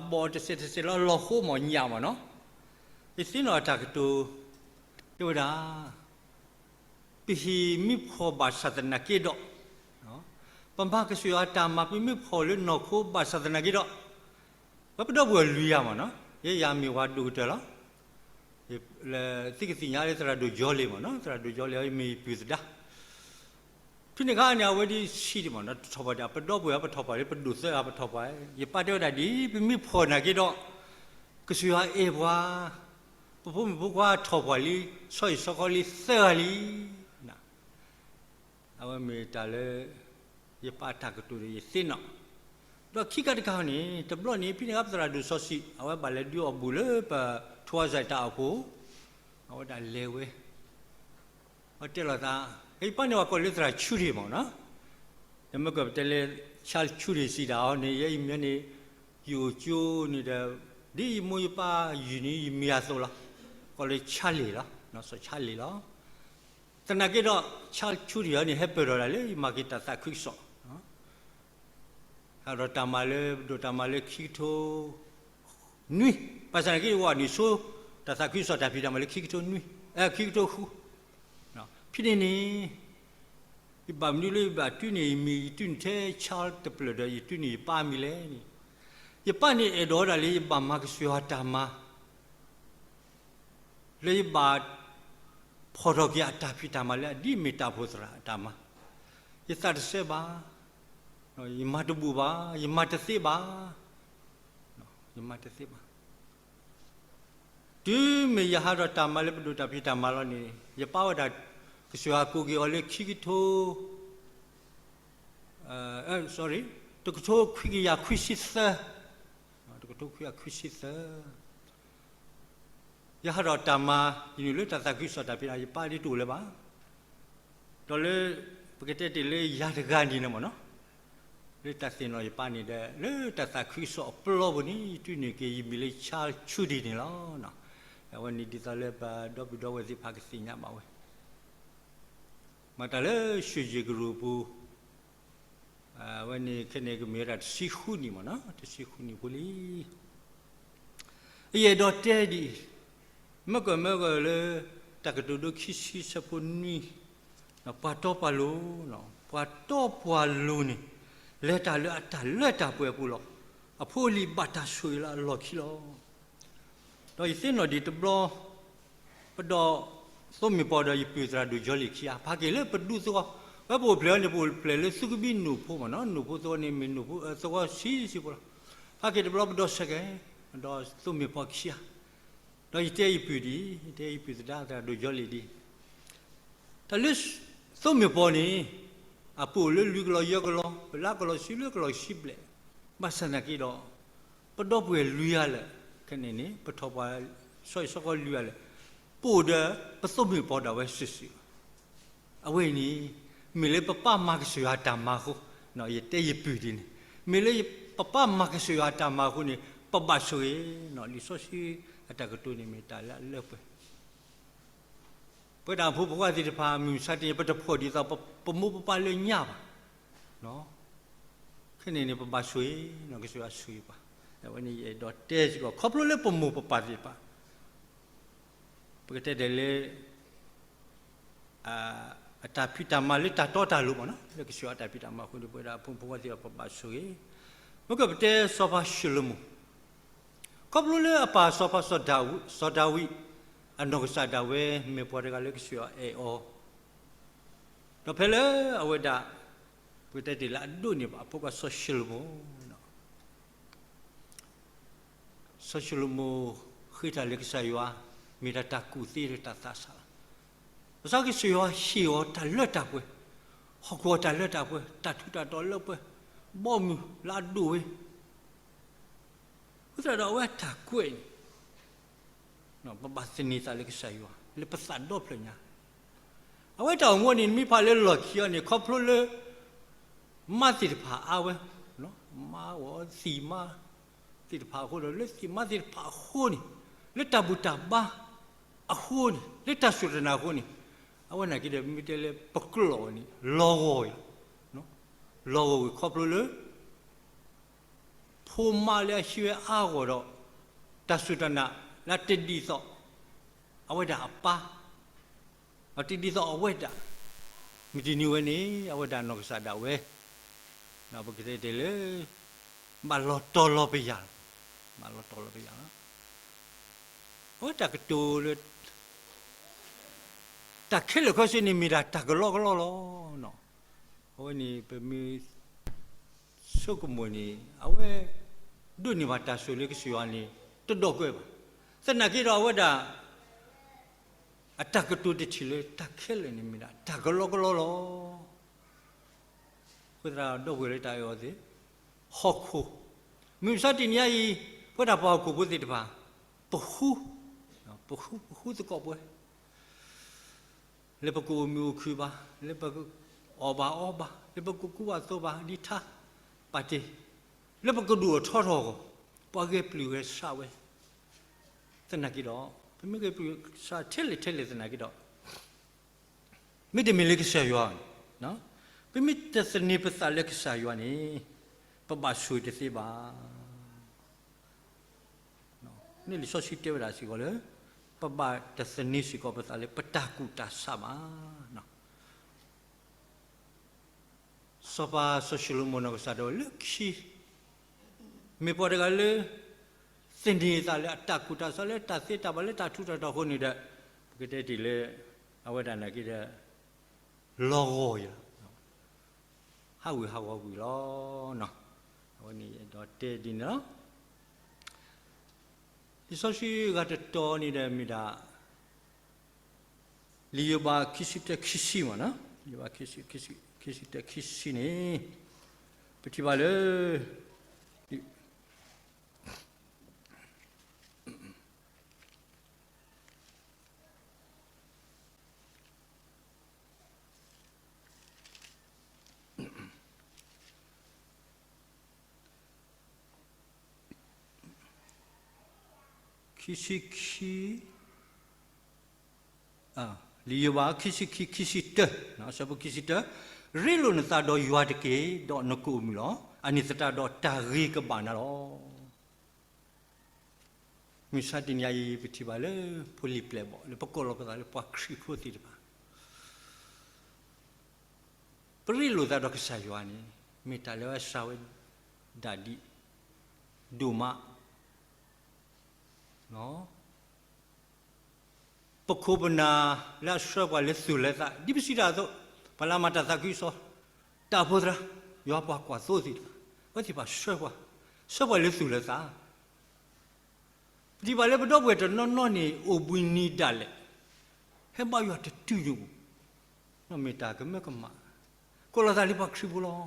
ဘီၣ်တစဲးတစဲးလီၤ လီၤဃိမ့ၢ်ညၣ်မ့ၢ်နီၤ, ယသ့ၣ်နီၣ်အတၢ်ကတိၤ တဲဝဲဒၣ် ပဟ့ၣ်မ့ၢ်ဖှီၣ်ဘၣ်ဆၣ်သနာ်က့ဒီး ပမၤကစၢ်ယွၤအတၢ်မၤ ပမ့ၢ်ဖှီၣ်လၢနီၢ်ခိဘၣ်ဆၣ်သနာ်က့ဒီး ပပဒီပုၢ်ဝဲၢ်လွံၢ်ဂၤမ့ၢ်နီၤ, ယဲယၤမ့ၢ်ဝၤဒိၣ်ကတၢၢ်လီၤ. သုကသ့ၣ်ညါလၢသရၣ်ဒိၣ်ယီလ့ၤမ့ၢ်နီၤ, သရၣ်ဒိၣ်ယီလ့ၤအံၤမ့ၢ်ယပုၢ်သဒါ. ဖဲန့ၣ်အခါန့ၣ် အဝဲဒ်ဆံးဒံးမ့ၢ်နီၤ, တထီၣ်ပှၤဒီး ပဒီပုၢ်ဝဲၢ်ပထီၣ်ပှၤလံ, ပဒိၣ်သၢဂၤပထီၣ်ပှၤ, ယပၢ်တဲဝဲဒၣ်ဒ် ပမ့ၢ်ဖှီၣ်နာ်က့ဒီး ကစၢ်ယွၤအဲၣ်ပှၤ, ပဖိမုၣ်ဖိခွါထီၣ်ပှၤလံ, ဆီဟံၣ်ဆီဃီလံသၢဂၤလံ. အဝဲမ့ၢ်တၢ်လၢ ယပၢ်တၢ်ကတိၤဒီးယသ့ၣ်နီၣ်, ဒီးခံခါတခါန့ၣ် တဘျီန့ၣ် ဖဲန့ၣ်အခါပသရၣ်ဒိၣ်စီဆှံ အဝဲဘၣ်လဲၤဒုးအီၣ်ဘူၣ်လၢပထိဝါစဲးတၢ်အိၣ်ဖှိၣ်, အဝဲဒၣ်လဲၤဝဲ အတဲလိာ်သး, ယပၢ်န့ၣ်ဝဲကိးလၢသရၣ်ဆူဒံၣ်မ့ၢ်နီၤ, နမ့ၢ်ကပတဲလၢ ဆါဆူဒံၣ်စံးဒၣ်အီၤန့ၣ် ယဲယမ့ၢ်န့ၣ် ယအိၣ်ကၠိန့ၣ်ဒီး ဒ်ယမိၢ်ယပၢ်ယုၢ်န့ၣ် ယမံၤအသိးလီၤ, ကိးလၢဆါလ့ၣ်လီၤ, စီၤဆါလ့ၣ်လီၤ. သနာ်က့ဒီး ဆါဆူဒံၣ်အီၤန့ၣ် ဟဲပၢၢ်ထီၣ်ဒၣ်လၢယမၤက့ၤတၢ်သးခုကစီၣ် ဟးဒီးတၢ်မၤလၢ ပဒိၣ်တၢ်မၤလၢခံကထိနွံ, ဘၣ်ဆၣ်သနာ်က့ ယဝၤနုာ်ဆိ တၢ်သးခုကစီၣ်တၢ်ဖံးတၢ်မၤလၢခံကထိနွံ, ခံကထိဃု, ဖဲန့ၣ်န့ၣ် ယဘၣ်မနုၤလၢယဘၣ်တုၤန့ၢ်ယမံၤ ယတုၤန့ၢ်ထဲဆါတဖျၢၣ်ဒီး ယတုၤန့ၢ်ယပၢ်မံၤလဲၣ်န့ၣ်, ယပၢ်န့ၣ်အဲၣ်ဒိးဝဲဒၣ်လၢယဘၣ်မၤကစၢ်ယွၤတၢ်မၤ လၢယဘၣ်ဖီၣ်ထီၣ်က့ၤအတၢ်ဖံးတၢ်မၤလၢအဒ်မ့ၢ်တၢ်အိၣ်ဖှိၣ်သရၣ်အတၢ်မၤ, ယသးတဆဲးဘၣ်, ယမၤတဘူၣ်ဘၣ်, ယမၤတသ့ဘၣ်, ယမၤတသ့ဘၣ်. တုၤမ့ၢ်ယဟးဒီးတၢ်မၤလၢပဒိၣ်တၢ်ဖံးတၢ်မၤလီၤန့ၣ် ယပၢ်ဝဲဒၣ် ကစၢ်ယွၤကိးက့ၤအီၤလၢခံကထိ sorry, တကထိခွံကယၤခွံဆံသၢ, တကထိခွံကယၤခွံဆံသၢ ယဟးဒီးတၢ်မၤ ယနုာ်လၢတၢ်သးခုကစီၣ်တၢ်ဖံးတၢ်မၤ ယပၢ်ဒ်တအိၣ်လၢၤဘၣ်, ဒီးလၢ ပကတဲတ့ၢ်လၢယၤတဂၤန့ၣ်လီၤမ့ၢ်နီၤ, လၢတၢ်သ့ၣ်နီၣ်ယပၢ်န့ၣ်ဒီး လၢတၢ်သးခုကစီၣ်အပျီပူၤန့ၣ် ယတွံၢ်န့ၢ်က့ၤယမံၤလၢ Charles Trudy န့ၣ်လီၤ. အဝဲန့ၣ်ဒ်သိးလၢပဒီပုၢ်ဒီဝဲၢ်သ့ၣ်တဖၣ်ကသ့ၣ်ညါဘၣ်ဝဲ မၤတၢ်လၢ ရွှေကျင် ကရူၢ်ပူၤ, အဝဲန့ၣ်ခဲန့ၣ်ကမ့ၢ်ဝဲဒၣ်တဆံဃုနံၣ်မ့ၢ်နီၤ, တဆံဃုနံၣ်ဖိလံ. ယအဲၣ်ဒိးတဲဒ်အံၤ, မ့ၢ်ကွၢ်မ့ၢ်ကွၢ်လၢ တၢ်ကတိၤဒိခံဆံဆၢဖိနွံ, ပှၤတီပှၤလိၤ, ပှၤတီပှၤလိၤန့ၣ် လဲၤတၢ်လၢအတၢ်လၢတၢ်ပှဲၤအပူၤလီၤ. အဖိအလံၤဘၣ်တၢ်ဆိၣ်ဂ့ၤလၢအလီၢ်ခံလီၤ. ဒီးယသ့ၣ်နီၣ်ဒံးတဘျီ ပဒီး သိမ့ၢ်ပီၤဒီးယပုၢ်သရၣ်ဒိၣ်ကၠီလံၤခံဂၤ, ဖးက့ၤလၢပဒူသဝီ, ဝဲပအိၣ်ဖျဲၣ်အီၤန့ၣ် ပအိၣ်ဖျဲၣ်လၢသုးကဘံနိၣ်ဖိမ့ၢ်နီၤ, နိၣ်ဖိသဝီန့ၣ်မ့ၢ်နိၣ်ဖိသဝီဆံးဆံးဖိလီၤ. ဖးက့ၤတဘျီပဒီးစဲးကဲ, ဒီးသိမ့ၢ်ပီၤခံဂၤ, ဒီးယတဲယပုၢ်ဒ်အံၤ, ယတဲယပုၢ်သဒါသရၣ်ဒိၣ်ကၠီလံၤဒ်အံၤ, တၢ်လၢ သိမ့ၢ်ပီၤန့ၣ် အပအိၣ်လၢလွံၢ်ကလီယဲၢ်ကလီ, ပလၢကလီဆံလွံၢ်ကလီဆံဘျဲၣ်, ဘၣ်ဆၣ်သနာ်က့ဒီး ပဒီပုၢ်ဝဲၢ်လွံၢ်ဂၤလၢာ်, ခဲန့ၣ်န့ၣ် ပထီၣ်ပှၤ ဆီအံၤဆီဃီလွံၢ်ဂၤလၢာ်, ပအိၣ်ဒီးပသိမ့ၢ်ပီၤဒၣ်ဝဲစုာ်စုာ်လီၤ. အဝဲအံၤန့ၣ် မ့ၢ်လၢပပၢ်မၤကစၢ်ယွၤတၢ်မၤအဃိ, ယတဲယပုၢ်ဒ်န့ၣ်, မ့ၢ်လၢပပၢ်မၤကစၢ်ယွၤတၢ်မၤအဃိန့ၣ် ပဘၣ်ဆိၣ်ဂ့ၤ, လံာ်စီဆှံအတၢ်ကတိၤန့ၣ်မ့ၢ်တၢ်လၢအလၢပှဲၤ ပဝဲဒၣ်အဖိဖိခွါသ့ၣ်တဖၣ် မုၢ်မဆါတနံၤ ပတဖှီၣ်ဒ်သိးပမိၢ်ပပၢ်လၢညါဘၣ်. ခဲန့ၣ်န့ၣ် ပဘၣ်ဆိၣ်ဂ့ၤ, ကစၢ်ယွၤဆိၣ်ဂ့ၤပှၤ, အဝဲန့ၣ်ယအဲၣ်ဒိးတဲစ့ၢ်ကီး ခီဖျိလၢပမိၢ်ပပၢ်သ့ၣ်တဖၣ်, ပကတဲဒ်လဲၣ် အတၢ်ဖံးတၢ်မၤလၢတၢ်တီတၢ်လိၤမ့ၢ်နီၤ, လၢကစၢ်ယွၤအတၢ်ဖံးတၢ်မၤအဃိန့ၣ် ပဝဲဒၣ်အဖိမုၣ်ဖိခွါသ့ၣ်တဖၣ် ပဘၣ်ဆိၣ်ဂ့ၤ, မ့ၢ်ကပတဲစီၤပၤၡလိၤမိၣ်, ခီဖျိလၢအပၢ်စီၤပၤစီၤဒၤဝံး, စီၤဒၤဝံး အနီၢ်ကစၢ်ဒၣ်ဝဲ မ့ၢ်ပှၤတဂၤလၢကစၢ်ယွၤအဲၣ်အီၤ, ဒီးဖဲလၢအဝဲဒၣ် ပကတဲတ့ၢ်လၢအဒိးန့ၢ်ဘၣ်အဖိခွါစီၤၡလိၤမိၣ် စီၤၡလိၤမိၣ်ဃ့တၢ်လၢကစၢ်ယွၤ မ့ၢ်ဒၣ်တၢ်ကူၣ်သ့လၢတၢ်သးစၢ်လီၤ. ဘၣ်ဆၣ်ကစၢ်ယွၤဟ့ၣ်အီၤတၢ်လၢတၢ်ပှဲၤ, ဟီၣ်ခိၣ်အတၢ်လၢတၢ်ပှဲၤ, တၢ်ထူးတၢ်တီၤလၢပှဲၤ, ဘီမုၢ်လၢအဒိၣ်ဝဲ, အဃိသတးဒီးအဝဲတၢ်ကွဲးန့ၣ် ပဘၣ်သန့ၤသးလၢကစၢ်ယွၤ လၢပသးဒီဖျၢၣ်ညါ, အဝဲတၢ်အိၣ်မူန့ၣ် မ့ၢ်ဖးလၢလီၢ်ခံအီၤန့ၣ် ခီဖျိလၢ မါသ့ၣ်တဖၣ်အါဝဲ, မါဝဲသံၣ်မါသ့ၣ်တဖၣ်အဃိဒီး လၢသံၣ်မါသ့ၣ်တဖၣ်အဃိန့ၣ်, လၢတၢ်ဘူၣ်တၢ်ဘါအဃိန့ၣ်, လၢတၢ်စူၢ်တၢ်နာ်အဃိန့ၣ်, အဝဲနာ်က့ဒီး မ့ၢ်တဲလၢပကျိာ်န့ၣ် လီၤဂာ်ဝဲ, လီၤဂာ်ဝဲခီဖျိလၢ ဖိမါလၢအဟံးဝဲအါဂီၢ်ဒီး တၢ်စူၢ်တၢ်နာ်လၢတဒ်သိး အဝဲဒၣ်အပၢ်, တဒ်သိးအဝဲဒၣ်, မုၢ်တနံၤဝဲန့ၣ် အဝဲဒၣ်နီၢ်ကစၢ်ဒၣ်ဝဲ, ပကတဲတ့ၢ်လၢ ဘၣ်လီၤတီၤလီၤပယၢ်လီၤ, ဘၣ်လီၤတီၤလီၤပယၢ်လီၤ. အဝဲတၢ်ကတိၤလၢ တၢ်ခဲလၢာ်ခဲဆ့န့ၣ်မ့ၢ်ဒၣ်တၢ်ကလီကလီလီၤ. အဝဲန့ၣ်ပမ့ၢ် ဆိကမိၣ်န့ၣ် အဝဲ ဒိးန့ၢ်ဘၣ်တၢ်ဆိၣ်ဂ့ၤလၢကစၢ်ယွၤန့ၣ် တဒီကွဲးဘၣ်. သနာ်က့ဒီးအဝဲဒၣ် အတၢ်ကတိၤတထံၣ်လၢတၢ်ခဲလၢာ်န့ၣ်မ့ၢ်ဒၣ်တၢ်ကလီကလီလီၤ. အဃိသတးဒီးဒီပုၢ်ဝဲၢ်လၢတၢ်အဲၣ်အီၤသ့ၣ်, ဟီၣ်ခိၣ်, မုၢ်မဆါတနံၤညါအံၤ ပဝဲဒၣ်ပှၤဟီၣ်ခိၣ်ဖိသ့ၣ်တဖၣ် ပဃူ, ပဃူ, ပဃူသကိးပဝဲ လၢပကအိၣ်မုာ်အိၣ်ခုၣ်ဘၣ်, လၢပကအီၣ်ဘၣ်အီဘၣ်, လၢပကကူဘၣ်သိးဘၣ်ဒံးထါပာ်တ့ၢ်, လၢပကဒိၣ်ထီၣ်ထီၣ်အဂီၢ်, ပှၤဂဲၤပျုၢ်ဂဲၤဆှးဝဲ, သနာ်က့ဒီး ပမ့ၢ်ဂဲၤပျုၢ်ဂဲၤဆှးထဲလဲၣ်ထဲလဲၣ်သနာ်က့ဒီး မ့တမ့ၢ်လၢကစၢ်ယွၤန့ၣ်, ပမ့ၢ်တသန့ၤပသးလၢကစၢ်ယွၤန့ၣ် ပဘၣ်ဆိၣ်ဂ့ၤတသ့ဘၣ်. န့ၣ်လံာ်စီဆှံတဲဝဲဒၣ်စ့ၢ်ကီးလၢ ပဘၣ်တသန့ၤစ့ၢ်ကီးပသးလၢပတၢ်ကူၣ်တၢ်ဆးဘၣ်. စီၤပၤစီၤၡလိၤမိၣ်နီၢ်ကစၢ်ဒၣ်ဝဲလၢခံ မ့ၢ်ပှၤတဂၤလၢ သန့ၤသးလၢအတၢ်ကူၣ်တၢ်ဆးလၢတၢ်သ့တၢ်ဘၣ်လၢတၢ်ထူးတၢ်တီၤအဃိန့ၣ်ဒီး ပကတဲတ့ၢ်လၢ အဝဲဒၣ်နာ်က့ဒီး လီၤဂာ်အီၤ, ဟးဂူာ်ဟးဂီၤကွံာ်လီၤ. အဝဲန့ၣ်ဒီးတဲဒ်န့ၣ်လီၤ. လံာ်စီဆှံဂၤတတီၤန့ၣ်ဒီးမ့ၢ်ဒၣ် လံာ်ယိၤဘးခံဆံတၢခံဆံမ့ၢ်နီၤ, ယိၤဘးခံဆံတၢခံဆံန့ၣ် ပထံၣ်ဘၣ်လၢ ခံဆံခံ, လံာ်ယိၤဘး ခံဆံခံ ခံဆံတၢ, အဆၢဖိခံဆံတၢ, ရ့လိာ်နသးဒီးယွၤတက့ၢ်, ဒီးနကအိၣ်မုာ်လီၤ. အန့ၣ်သတးဒီးတၢ်ဂ့ၤကဘၣ်နၤလီၤ. မုၢ်ဆါတနံၤအံၤ ပထံၣ်ဘၣ်လၢ ဖိလံၤပျဲၢ်ဘီၣ် လၢပကိးလီၤပသးလၢပှၤခရံာ်ဖိသ့ၣ်တဖၣ် ပရ့လိာ်သးဒီးကစၢ်ယွၤန့ၣ် မ့ၢ်တၢ်လၢအစှၤဝဲဒၣ်ဒံး ဒိၣ်မး ပခိၣ်ပနၢ်လၢအဆှၢပှၤလၢသူၣ်လၢသး ဒ်ပစံးတၢ်အသိး, ပှၤလၢအမၤတၢ်သးခုကစီၣ်, တၢ်အိၣ်ဖှိၣ်သရၣ်, ယွၤပှၤကွၢ်သိသ့ၣ်တဖၣ်, အဝဲသ့ၣ်တဖၣ်ဆှၢပှၤ, ဆှၢပှၤလၢသူၣ်လၢသး ပထံၣ်ဘၣ်လၢပဒီပုၢ်ဝဲၢ်တနီၤနီၤန့ၣ် အိၣ်ဘှံးနံၤဒၣ်လဲာ်, ဟဲဘါယွၤတတုၤန့ၣ်အိၣ်, မ့ၢ်တၢ်ကမၢကမၣ်, ကိးလီၤသးလၢပှၤခရံာ်ဖိလီၤ.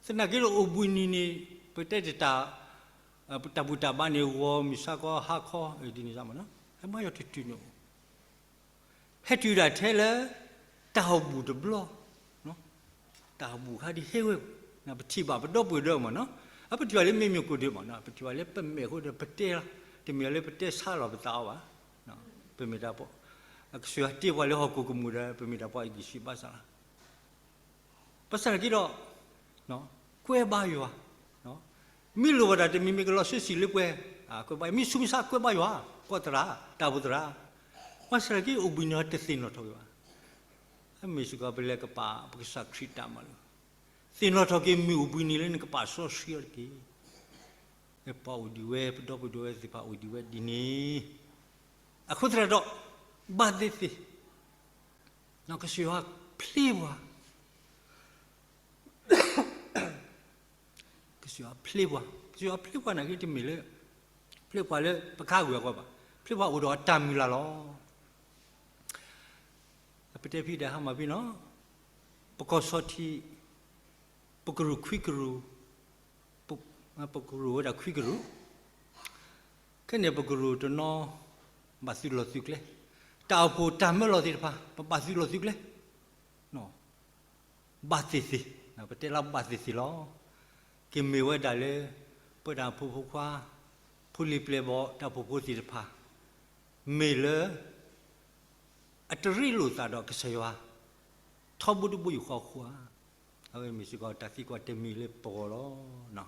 သနာ်က့ဒီးအိၣ်ဘှံးနံၤန့ၣ် ပတဲတၢ်, တၢ်ဘူၣ်တၢ်ဘါန့ၣ် ဂီၤမုၢ်ဆါခီဟါခီ ဒ်န့ၣ်မနီၤ, ဟဲဘါယွၤတတုၤန့ၣ်အိၣ် ဟဲတုၤဒၣ်ထဲလၢ တၢ်အိၣ်ဘူၣ်တဘျီ, တၢ်အိၣ်ဘူၣ်ခါဒ်ဟဲဝဲ, ပထံၣ်ဘၣ်ပဒီပုၢ်ဝဲၢ်ဒၣ်မနီၤ, အပထံၣ်ဘၣ်လၢမ့ၢ်မ့ၢ်ကိၣ်ဒဲးမနီၤ, ပထံၣ်ဘၣ်လၢပမဲာ်အဃိဒီးပတဲလီၤ, တမ့ၢ်လၢပတဲဆါလီၤပသးအီၤဘၣ်. ပမ့ၢ်တၢ်ပှၤ, ကစၢ်ယွၤတ့ပှၤလၢဟီၣ်ခိၣ်ကမူၣ်ဒီး ပမ့ၢ်တၢ်ပှၤအံၤကဆံးဘၣ်ဆၣ်လီၤ ဘၣ်ဆၣ်သနာ်က့ဒီး, ကွဲဘါယွၤ, မ့ၢ်လိၣ်ဘၣ်တၢ်တမံၤမ့ၢ်ကလီၤဆှၢဆံးလၢပှဲၤ, ကွဲဘါ, မ့ၢ်ဆူးမ့ၢ်ဆါကွဲဘါယွၤ, ကွၢ်သရၣ်, တၢ်အိၣ်ဖှိၣ်သရၣ်, ဘၣ်ဆၣ်သနာ်က့အိၣ်ဘှံးနံၤတသ့ၣ်နီၣ်ထီၣ်က့ၤဘၣ်. အမ့ၢ်စ့ၢ်ကီးပလဲၤကပာ်ပကစၢ်ခရံာ်တၢ်မၤလိာ်, သ့ၣ်နီၣ်ထီၣ်က့ၤမ့ၢ်အိၣ်ဘှံးနံၤလၢနကပာ်စီဆှံအီၤတက့ၢ်. ပှၤအိၣ်ဒံးဝဲ, ပဒီပုၢ်ဝဲၢ်သ့ၣ်တဖၣ်အိၣ်ဒံးဝဲဒ်န့ၣ်, အဃိသတးဒီး, ဘၣ်သ့ၣ်သ့ၣ် ကစၢ်ယွၤဖျ့ပှၤ, ကစၢ်ယွၤဖျ့ပှၤ, ကစၢ်ယွၤဖျ့ပှၤနာ်က့တမ့ၢ်လၢ ဖျ့ပှၤလၢပခါဂုၤအဂီၢ်ဘၣ်, ဖျ့ပှၤအိၣ်ဒီးအတၢ်မုၢ်လၢ်လီၤ. ပတဲဖံးဒီးဟါမၢ်ဖံးနီၤ, ပကီၢ်ဆီထံး, ပကရူၢ်ခွံကရူၢ်, ပကရူၢ်ဝဲဒၣ်ခွံကရူၢ်, ခဲန့ၣ်ပကရူၢ်တနီၤ ဘၣ်သုးလီၢ်သုးကျဲ, တၢ်အိၣ်ဖှိၣ်တၢ်မၢလီၤသ့ၣ်တဖၣ် ပဘၣ်သုးလီၢ်သုးကျဲ, ဘၣ်သ့ၣ်သ့ၣ်, ပတဲလၢဘၣ်သ့ၣ်သ့ၣ်လီၤ. ကမ့ၢ်ဝဲဒၣ်လၢ ပဝဲဒၣ်ဖိဖိခွါ, ဖိလံၤပျဲၢ်ဘီၣ် တၢ်အိၣ်ဖှိၣ်ဖိသ့ၣ်တဖၣ်, မ့ၢ်လၢ အတရ့လိာ်သးဒီးကစၢ်ယွၤ ထီဘိတဘိယူၢ်ဃီအဃိဧါ. အဝဲမ့ၢ်စ့ၢ်ကီးတၢ်သံကွၢ်တမံၤလၢပဂီၢ်လီၤ.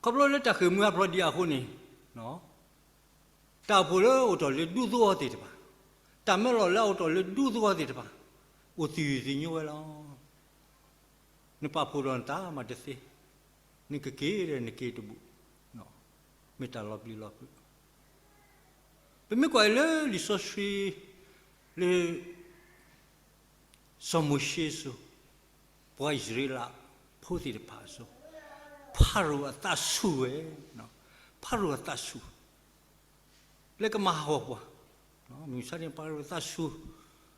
ခီဖျိလၢတၢ်ဃ့ၢ်မှံဟးဖျိးဒံးအဃိန့ၣ်, တၢ်အိၣ်ဖှိၣ်လၢအိၣ်ထီၣ်လၢဒူသဝီသ့ၣ်တဖၣ်, တၢ်မၢလီၤလၢအအိၣ်ထီၣ်လၢဒူသဝီသ့ၣ်တဖၣ်, အိၣ်သယုၢ်သညိဝဲလီၤ. နပာ်ဖှိၣ်ဒီးနသးမးတသ့, နကက့ၤဒီးနက့ၤတဘူၣ်, မ့ၢ်တၢ်လီၤပျံၤလီၤဖုး. ပမ့ၢ်ကွၢ်အံၤလၢလံာ်စီဆှံ လၢ စီၤမိၤၡ့အစိၤ, ပှၤအံၣ်စရ့လးဖိသ့ၣ်တဖၣ်အစိၤ, ဖၤရိၤအသးဆူၣ်ဝဲ, ဖၤရိၤအသးဆူၣ် လၢကမၤဟးဂီၤပှၤ, မုၢ်ဆါန့ၣ် ဖၤရိၤအသးဆူၣ်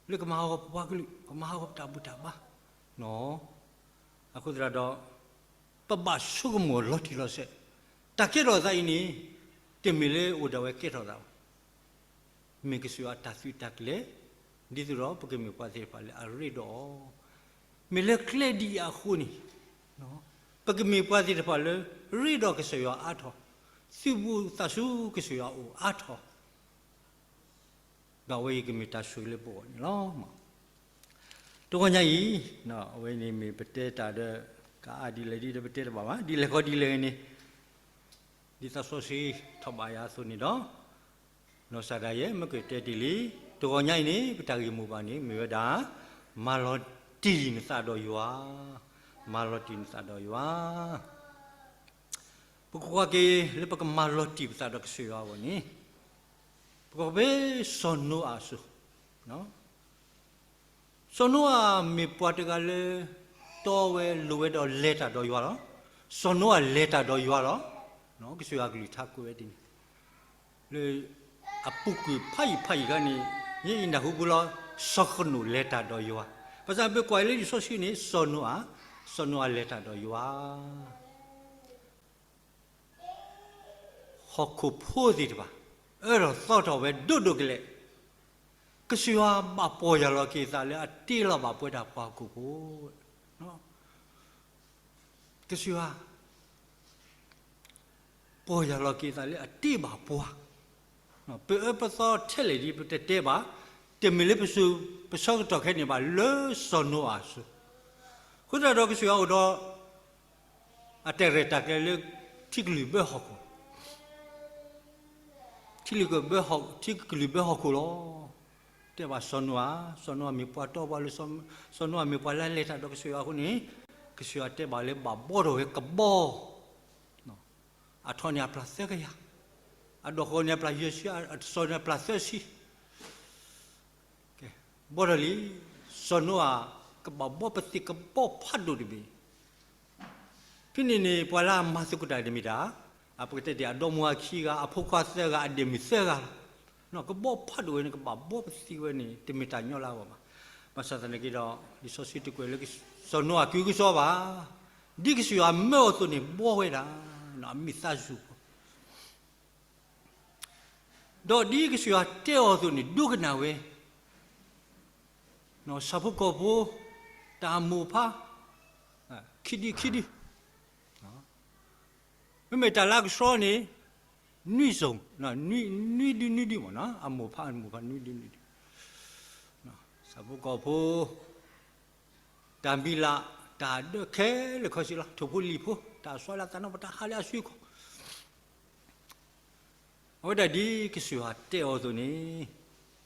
လၢကမၤဟးဂီၤပပှၤကလုာ်, ကမၤဟးဂီၤပတၢ်ဘူၣ်တၢ်ဘါ, အဃိသတးဒီး ပဘၣ်ဆိကမိၣ်လီၤတံၢ်လီၤဆဲး, တၢ်ကဲထီၣ်အသးအံၤန့ၣ် တမ့ၢ်လၢအိၣ်ဒၣ်ဝဲကဲထီၣ်သးဘၣ်. မ့ၢ်ကစၢ်ယွၤအတၢ်သုးတၢ်ကျဲၤ, ဒ်သိးဒီးပကမ့ၢ်ပှၤသ့ၣ်တဖၣ်လၢအရ့ဒီးအီၤ, မ့ၢ်လၢကျဲဒ်အံၤအဃိန့ၣ် ပကမ့ၢ်ပှၤသ့ၣ်တဖၣ်လၢ ရ့ဒီးကစၢ်ယွၤအါထီၣ်, သုးဘူးသးဆူကစၢ်ယွၤအအိၣ်အါထီၣ်, ဒီးအဝဲအံၤကမ့ၢ်တၢ်ဆိၣ်ဂ့ၤလၢပဂီၢ်န့ၣ်လီၤ. တဂီၤညါအံၤ, အဝဲန့ၣ်မ့ၢ်ပတဲတၢ်ဒီး ကအါဒ်လဲၣ်ဒ်ဒီးပတဲတဘၣ်ဘၣ်, ဒ်လဲၣ်ဃီဒ်လဲၣ်ဂ့ၤန့ၣ်, ဒ်သးစီဆှံထီၣ်ဘၣ်ယၤအသိးန့ၣ်ဒီး, နီၢ်စၢ်ဒၣ်ယဲ မ့ၢ်ကတဲတ့ၢ်လံ, တဂီၤညါအံၤန့ၣ် ပတၢ်ဂ့ၢ်မိၢ်ပှၢ်န့ၣ် မ့ၢ်ဝဲဒၣ် မၤလီၤတံၢ်နသးဒီးယွၤ, မၤလီၤတံၢ်နသးဒီးယွၤ. ပကကွၢ်က့ၤလၢပကမၤလီၤတံၢ်ပသးဒီးကစၢ်ယွၤအဂီၢ်န့ၣ်, ပကွၢ်ဖဲစီၤနိအၤအစိၤ, စီၤနိအၤမ့ၢ်ပှၤတဂၤလၢ တီဝဲလိၤဝဲဒီးလဲၤတၢ်ဒီးယွၤလီၤ. စီၤနိအၤလဲၤတၢ်ဒီးယွၤလီၤ. ကစၢ်ယွၤကလုၢ်ကထါကွဲးဝဲဒ်န့ၣ်, လၢအပူၤကွံာ်ဖးယံာ်ဖးယံာ်ခါန့ၣ်, ယဲအံၤနၢ်ဟူပူၤလီၤ, စီၤဃနိာ်လဲၤတၢ်ဒီးယွၤ. ဘၣ်ဆၣ်ပကွၢ်လၢလံာ်စီဆှံန့ၣ် စီၤနိအၤ, စီၤနိအၤလဲၤတၢ်ဒီးယွၤ ဟီၣ်ခိၣ်ဖိသ့ၣ်တဖၣ် အၢၣ်လီၤသီထီၣ်ဝဲဒိၣ်ဒိၣ်ကလဲာ်, ကစၢ်ယွၤဘၣ်ပီၢ်ယၢ်လီၤက့ၤအသးလၢအတ့လီၤဘၣ်ပဝဲဒၣ်ပှၤဟီၣ်ခိၣ်ဖိ, ကစၢ်ယွၤ ပီၢ်ယၢ်လီၤက့ၤသးလၢအတ့ၢ်ဘၣ်ပှၤ, ပအၢပသီထဲလဲၣ်ဒ်ပတတဲဘၣ်, တမ့ၢ်လၢပဆၢကတီၢ်ခဲအံၤန့ၣ်ဘၣ် လၢစီၤနိအၤအစိၤ, အဃိသတးဒီးကစၢ်ယွၤအိၣ်ဒီး အတၢ်ရဲၣ်တၢ်ကျဲၤလၢ ထံကလုာ်ဘၢဟီၣ်ခိၣ် ထံကလုာ်ဘၢဟီၣ်ခိၣ်လီၤ. တဲဘၣ်စီၤနိအၤ, စီၤနိအၤမ့ၢ်ပှၤတီပှၤလိၤ, စီၤနိအၤမ့ၢ်ပှၤလၢအလဲၤတၢ်ဒီးကစၢ်ယွၤအဃိန့ၣ်, ကစၢ်ယွၤတဲဘၣ်လၢဘၣ်ဘှီထီၣ်ဝဲကဘီ, အထီန့ၣ်အပျၢ်သၢကယၤ, အဒိၣ်ဃီန့ၣ်အပျၢ်ယဲၢ်ဆံ, အတစီၤန့ၣ်အပျၢ်သၢဆံ ဘှီထီၣ်လံ, စီၤနိအၤ ကဘၣ်ဘှီပသံးကဘီဖးဒိၣ်တဘ့ၣ်, ဖဲန့ၣ်န့ၣ် ပှၤလၢအမၤသကိးတၢ်န့ၣ်မ့ၢ်တၢ်, အပကတဲဒ်အဒီမါဝၤခံဂၤ, အဖိခွါသၢဂၤ, အဒဲၣ်မုၣ်သၢဂၤလီၤ. ကဘီဖးဒိၣ်ဝဲန့ၣ် ကဘၣ်ဘှီပသံးဝဲန့ၣ် တမ့ၢ်တၢ်ညီလၢအဂီၢ်ဘၣ်. ဘၣ်ဆၣ်သနာ်က့ဒီး လံာ်စီဆှံတကွဲးလၢ စီၤနိအၤကုကစီၣ်ဘၣ်, ဒ်ကစၢ်ယွၤမၢအီၤအသိးန့ၣ် ဘှီဝဲဒၣ် အမံၤသးစူၤ ဒီးဒ်ကစၢ်ယွၤတဲအီၤအသိးန့ၣ် ဒိကနၣ်ဝဲ, ဆၣ်ဖိကီၢ်ဖိ တၢ်အမိၢ်ဖး ခံဒုခံဒု, မ့မ့ၢ်တၢ်လၢကဆှီန့ၣ် နွံစုံ, နွံဒုနွံဒုမ့ၢ်နီၤ, အမိၢ်ဖးအမိၢ်ဖးနွံဒုနွံဒု, ဆၣ်ဖိကီၢ်ဖိ တၢ်မံၤလၢ် တၢ်ဒၢးခဲလၢာ်ခဲဆ့လီၤ, ထိၣ်ဖိလံၣ်ဖိ တၢ်အစွါလၢအသးနီၣ် ပတၢ်ဟးလၢအစုအခိၣ် အဝဲဒၣ်ဒ်ကစၢ်ယွၤတဲအီၤအသိးန့ၣ်,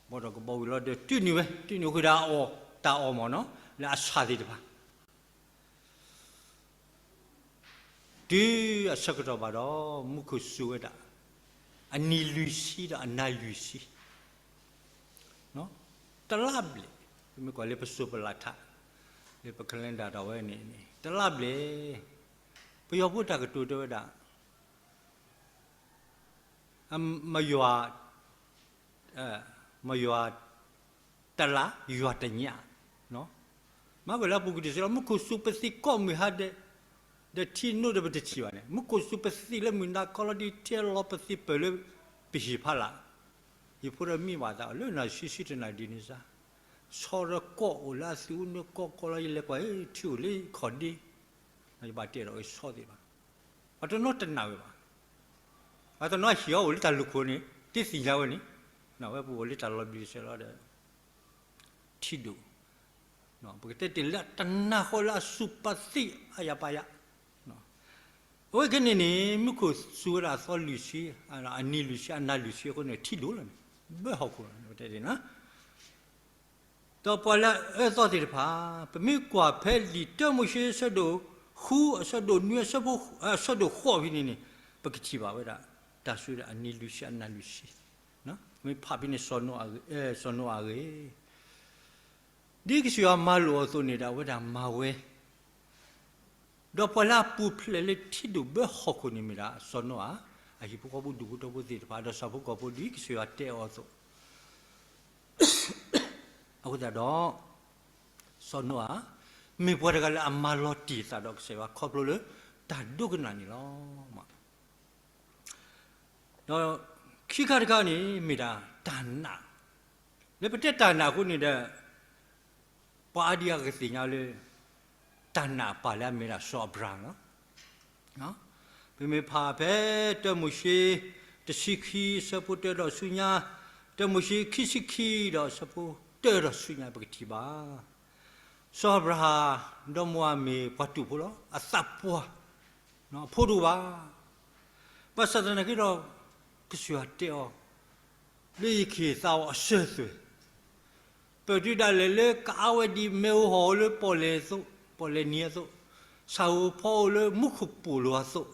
ဘှီထီၣ်ကဘီဝံၤလီၤဒီး တုၤနုာ်ဝဲ, တုၤနုာ်ဃုာ်ဒီးအီၣ်, တၢ်အီၣ်မ့ၢ်နီၤ, လၢအဆၣ်သ့ၣ်တဖၣ်, တုၤအဆၢကတီၢ်ဘၣ်ဒီး မူခိၣ်စူၤဝဲဒၣ် အနံၤလွံၢ်ဆံဒီးအနၤလွံၢ်ဆံ တလါဘျဲၣ်, ပမ့ၢ်ကွၢ်လၢပစိၤပလၢ်ထး, လၢပ calendar ဒီးဝဲန့ၣ်န့ၣ် တလါဘျဲၣ်, ပယီၤဖိတၢ်ကတိၤတဲဝဲဒၣ် မယွၤ, မယွၤတလါ, ယွၤတညၣ်, မၤကွၢ်လၢအပူၤကွံာ်တစဲးလီၤ, မူခိၣ်စူၤပသံးကိးမုၢ်ဟါဒဲး, ဒီးထံနိဒီးပတထံၣ်ဘၣ်န့ၣ်, မူခိၣ်စူၤပသံးလၢမုၢ်နၤခီလီၤ ဒ်ထဲလီၤပသံးပၢၢ်လၢပဟံၣ်ဖီလာ်, ဟံၣ်ဖိဒီးမံဘၣ်သးလၢနၤဆံဆံတနၤဒ်န့ၣ်စါ, ဆီဒီးကိးအိၣ်လၢအသုးအိၣ်နၢကိးကိးလီၤ ယလဲၤကွၢ်ထံအိၣ်လၢခီၣ်ဒ့, ယဘၣ်တဲဒီးအဆီသ့ၣ်ဘၣ်, ပှၤတနီၤတနာ်ဝဲဘၣ်, ပှၤတနီၤဟံၣ်အီၤအိၣ်လၢတၢ်လူၢ်ခိၣ်န့ၣ် တသ့ၣ်ညါဝဲန့ၣ်, ဝဲပအိၣ်လၢတၢ်လီၤဘျံးတစဲးလီၤဒီး ထံဒိၣ်, ပကတဲတ့ၢ်လၢတနာ်ဃီလၢအစူၤပသံးအယၤပာ်ယၤ, အဝဲကဲန့ၣ်န့ၣ် မူခိၣ်စူၤဝဲဒၣ်အသီလွံၢ်ဆံ, အနံၤလွံၢ်ဆံ အနၤလွံၢ်ဆံအဃိန့ၣ် ထံဒိၣ်လီၤန့ၣ်, ဘၢဟီၣ်ခိၣ်လီၤန့ၣ်တဲဒ်န့ၣ် ဒီးပှၤလၢအအၢသီသ့ၣ်တဖၣ်, ပမ့ၢ်ကွၢ်ဖဲလံာ်တၢမိၤၡ့အဆၢဒိၣ်ဃု အဆၢဒိၣ်နွံ အဆၢဒိၣ်ဃိးဖဲန့ၣ်န့ၣ်, ပကထံၣ်ဘၣ်ဝဲဒၣ် တၢ်စူၤဒၣ်အနံၤလွံၢ်ဆံ အနၤလွံၢ်ဆံ, မ့ၢ်ဖးဖဲန့ၣ် စီၤနိအၤဂ့ၤ, ဒ်ကစၢ်ယွၤမၤလိာ်အသိးန့ၣ်ဒီး အဝဲဒၣ်မၤဝဲ ဒီးပှၤလၢအပူၤဖျဲးလၢထံဒိၣ်ဘၢဟီၣ်ခိၣ်န့ၣ်မ့ၢ်ဒၣ် စီၤနိအၤ, အဟံၣ်ဖိဃီဖိဒူၣ်ဖိထၢဖိသ့ၣ်တဖၣ် ဒီးဆၣ်ဖိကီၢ်ဖိဒ်ကစၢ်ယွၤတဲအီၤအသိး, အဃိသတးဒီး စီၤနိအၤ မ့ၢ်ပှၤတဂၤလၢအမၤလီၤတံၢ်အသးဒီးကစၢ်ယွၤခီဖျိလၢတၢ်ဒိကနၣ်န့ၣ်လီၤ. ဒီးခံခါတခါန့ၣ် မ့ၢ်ဒၣ်တၢ်နာ်, လၢပတဲတၢ်နာ်အဃိန့ၣ်ဒီး ပှၤအါဒံအါဂၤကသ့ၣ်ညါလၢ တၢ်နာ်အပၢ်လၢအမ့ၢ်ဒၣ်စီၤအၤဘြၤဟၣ်လီၤ. ပမ့ၢ်ဖးဖဲတၢမိၤၡ့ တဆံခံ အဆၢဖိတၢဒီးဆူညါ, တၢမိၤၡ့ခံဆံခံဒီးအဆၢဖိတၢဒီးဆူညါ ပကထံၣ်ဘၣ် စီၤအၤဘြၤဟၣ် ဒီမါဝၤမ့ၢ်ပှၤတူာ်ဖိလီၤ. အသးပှၢ် အဖိတအိၣ်ဘၣ်. ဘၣ်ဆၣ်သနာ်က့ဒီး ကစၢ်ယွၤတဲအီၤ လၢယကဟ့ၣ်သးအီၤအစၢၤအသွဲၣ်, ပတုၤဒၣ်လဲာ်လၢကအါဝဲဒ်မ့ၣ်အူဟီၣ်လၢပီၣ်လဲၣ်အသိး, ပီၣ်လဲၣ်နံၤအသိး, ဆၣ်ဧိၤဖီဧိၤလၢမူခိၣ်ပိာ်လိၤအသိး,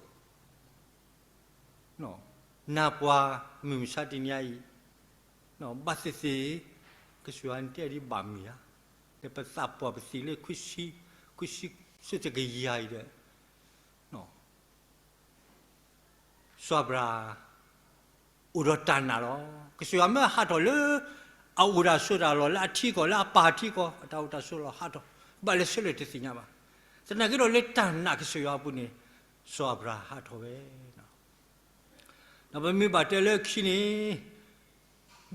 နၤပှၤမုၢ်မဆါတနံၤအံၤ ဘၣ်သ့ၣ်သ့ၣ် ကစၢ်ယွၤတဲဒ်ဘၣ်မုာ်ဧါ, ဒီးပသးပှၢ်ပသံးလၢ ခွံဆံ, ခွံဆံ ဆၢကယၤအံၤဒီး စီၤအၤဘြၤဟၣ် အိၣ်ဒီးတၢ်နာ်လီၤ. ကစၢ်ယွၤမၢဟးထီၣ်လၢ အအိၣ်တၢ်ဆိးတၢ်လီၢ် လၢအထံကီၢ် လၢအပၢ်ထံကီၢ် အတၢ်အိၣ်တၢ်ဆိးလီၢ်ဟးထီၣ်, ဘၣ်လဲၤဆၢထၢၣ်တသ့ၣ်ညါဘၣ်. သနာ်က့ဒီးလၢတၢ်နာ်ကစၢ်ယွၤအပူၤန့ၣ် စီၤအၤဘြၤဟၣ်ဟးထီၣ်ဝဲ ဒီးပမ့ၢ်ဘၣ်တဲလၢခံန့ၣ်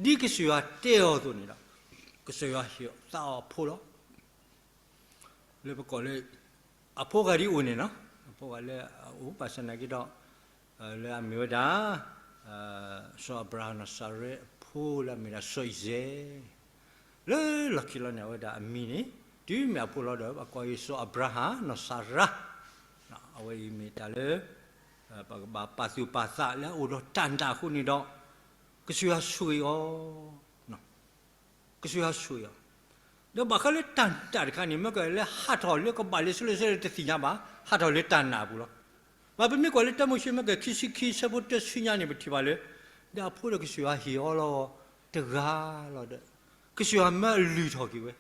ဒ်ကစၢ်ယွၤတဲအီၤအသိးန့ၣ်ဒီး ကစၢ်ယွၤဟ့ၣ်သးအီၤအဖိလီၤ. လၢပကိးလၢ အဖိဂၤဒ်အိၣ်န့ၣ်လီၤ. အဖိဂၤလၢအအိၣ် ဘၣ်ဆၣ်သနာ်က့ဒီး လၢအမ့ၢ်ဝဲဒၣ် စီၤအၤဘြၤဟၣ်နီၢ်စၤရဲအဖိလၢအမ့ၢ်ဒၣ်စီၤအံၤစဲး, လၢလီၢ်ခံလီၤန့ၣ် အဝဲဒၣ်အမံၤန့ၣ် တုၤမ့ၢ်အဖိလီၤဒီး အကိးအီၤစီၤအၤဘြၤဟၣ်နီၢ်စၤရါ, အဝဲအံၤမ့ၢ်တၢ်လၢ ပကဘၣ်ပာ်သူၣ်ပာ်သးလၢအအိၣ်ဒီးတၢ်နာ်အဃိန့ၣ်ဒီး ကစၢ်ယွၤဆိၣ်ဂ့ၤအီၤ ကစၢ်ယွၤဆိၣ်ဂ့ၤအီၤ, ဒီးဘၣ်ဃးလၢတၢ်နာ်တခါန့ၣ် မ့ၢ်ကလၢဟးထီၣ်လၢကဘၣ်လၢဆူလဲၣ်ဆူလဲၣ်တသ့ၣ်ညါဘၣ်, ဟးထီၣ်လၢတၢ်နာ်အပူၤလီၤ. ပမ့ၢ်ကွၢ်လၢတၢမိၤၡ့မ့ၢ်ကလၢခံဆံခံဆၢဖိတဆံညါန့ၣ် ပထံၣ်ဘၣ်လၢ ဒီးအဖိဒီးကစၢ်ယွၤဟ့ၣ်အီၤလီၤတဂၤလီၤဒီး ကစၢ်ယွၤမၢအလုၢ်ထီၣ်က့ၤဝဲ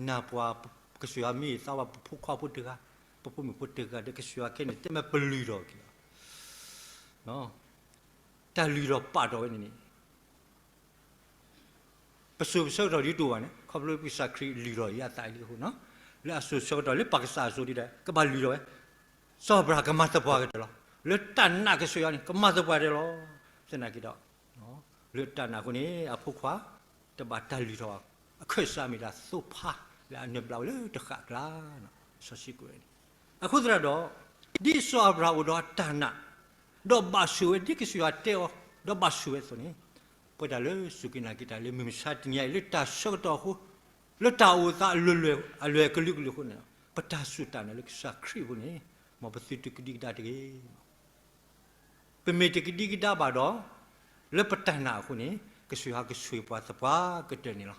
နၢ်ပှၤ ကစၢ်ယွၤမ့ၢ်သးဝဲပဖိခွါဖိတဂၤ, ပဖိမုၣ်ဖိတဂၤဒီး ကစၢ်ယွၤခဲန့ၣ် တဲမ့ၢ်ပလုၢ်ထီၣ်က့ၤလီၤ. တၢ်လုၢ်ထီၣ်ပာ်ထီၣ်ဝဲန့ၣ်န့ၣ် ပစိၤပဆၢကတီၢ်ဒ်တအိၣ်ဘၣ်န့ၣ် ခီဖျိကစၢ်ခရံာ်လုၢ်ထီၣ်အသးအံၤလံအဃိ, လၢအစိၤဆၢကတီၢ်လၢပၢ်ကစၢ်အစိၤဒ်ဒီး ကဘၣ်လုၢ်ထီၣ်ဝဲ, စီၤအၤဘြၤဟၣ်ကမၤသပှၢ်ကတၢၢ်လီၤ. လၢတၢ်နာ်ကစၢ်ယွၤန့ၣ် ကမၤသပှၢ်တၢၢ်လီၤ. သနာ်က့ဒီး လၢတၢ်နာ်အဃိန့ၣ် အဖိခွါ တဘၣ်တၢ်လုၢ်ထီၣ်, အခၢၣ်စးမ့ၢ်ဒၣ်သိဖါ လၢအနၢၤဘျးဝဲလၢတဃၣ်ကျါ စီၤၡံကိၣ်န့ၣ်. အဃိသတးဒီး ဒ်စီၤအၤဘြၤဟၣ်အိၣ်ဒီးအတၢ်နာ်, ဒီးဘၣ်ဆိၣ်ဝဲဒ်ကစၢ်ယွၤတဲအီၤ ဒီးဘၣ်ဆိၣ်ဝဲအသိးန့ၣ်, ပဝဲဒၣ်လၢစူၢ်က့ၤနာ်က့ၤတၢ်လၢမုၢ်မဆါတနံၤအံၤ လၢတၢ်ဆၢကတီၢ်အဃိ, လၢတၢ်အိၣ်သးအလွဲၢ်လွဲၢ်အလွဲၢ်ကလုာ်ကလုာ်အဃိန့ၣ် ပတၢ်စူၢ်တၢ်နာ်လၢကစၢ်ခရံာ်အပူၤန့ၣ် မ်ပသုတကဒံကဒါတဂ့ၤ. ပမ့ၢ်တကဒံကဒါဘၣ်ဒီး လၢပတၢ်နာ်အဃိန့ၣ် ကစၢ်ယွၤကဆိၣ်ဂ့ၤပှၤသပှၢ်ကတၢၢ်န့ၣ်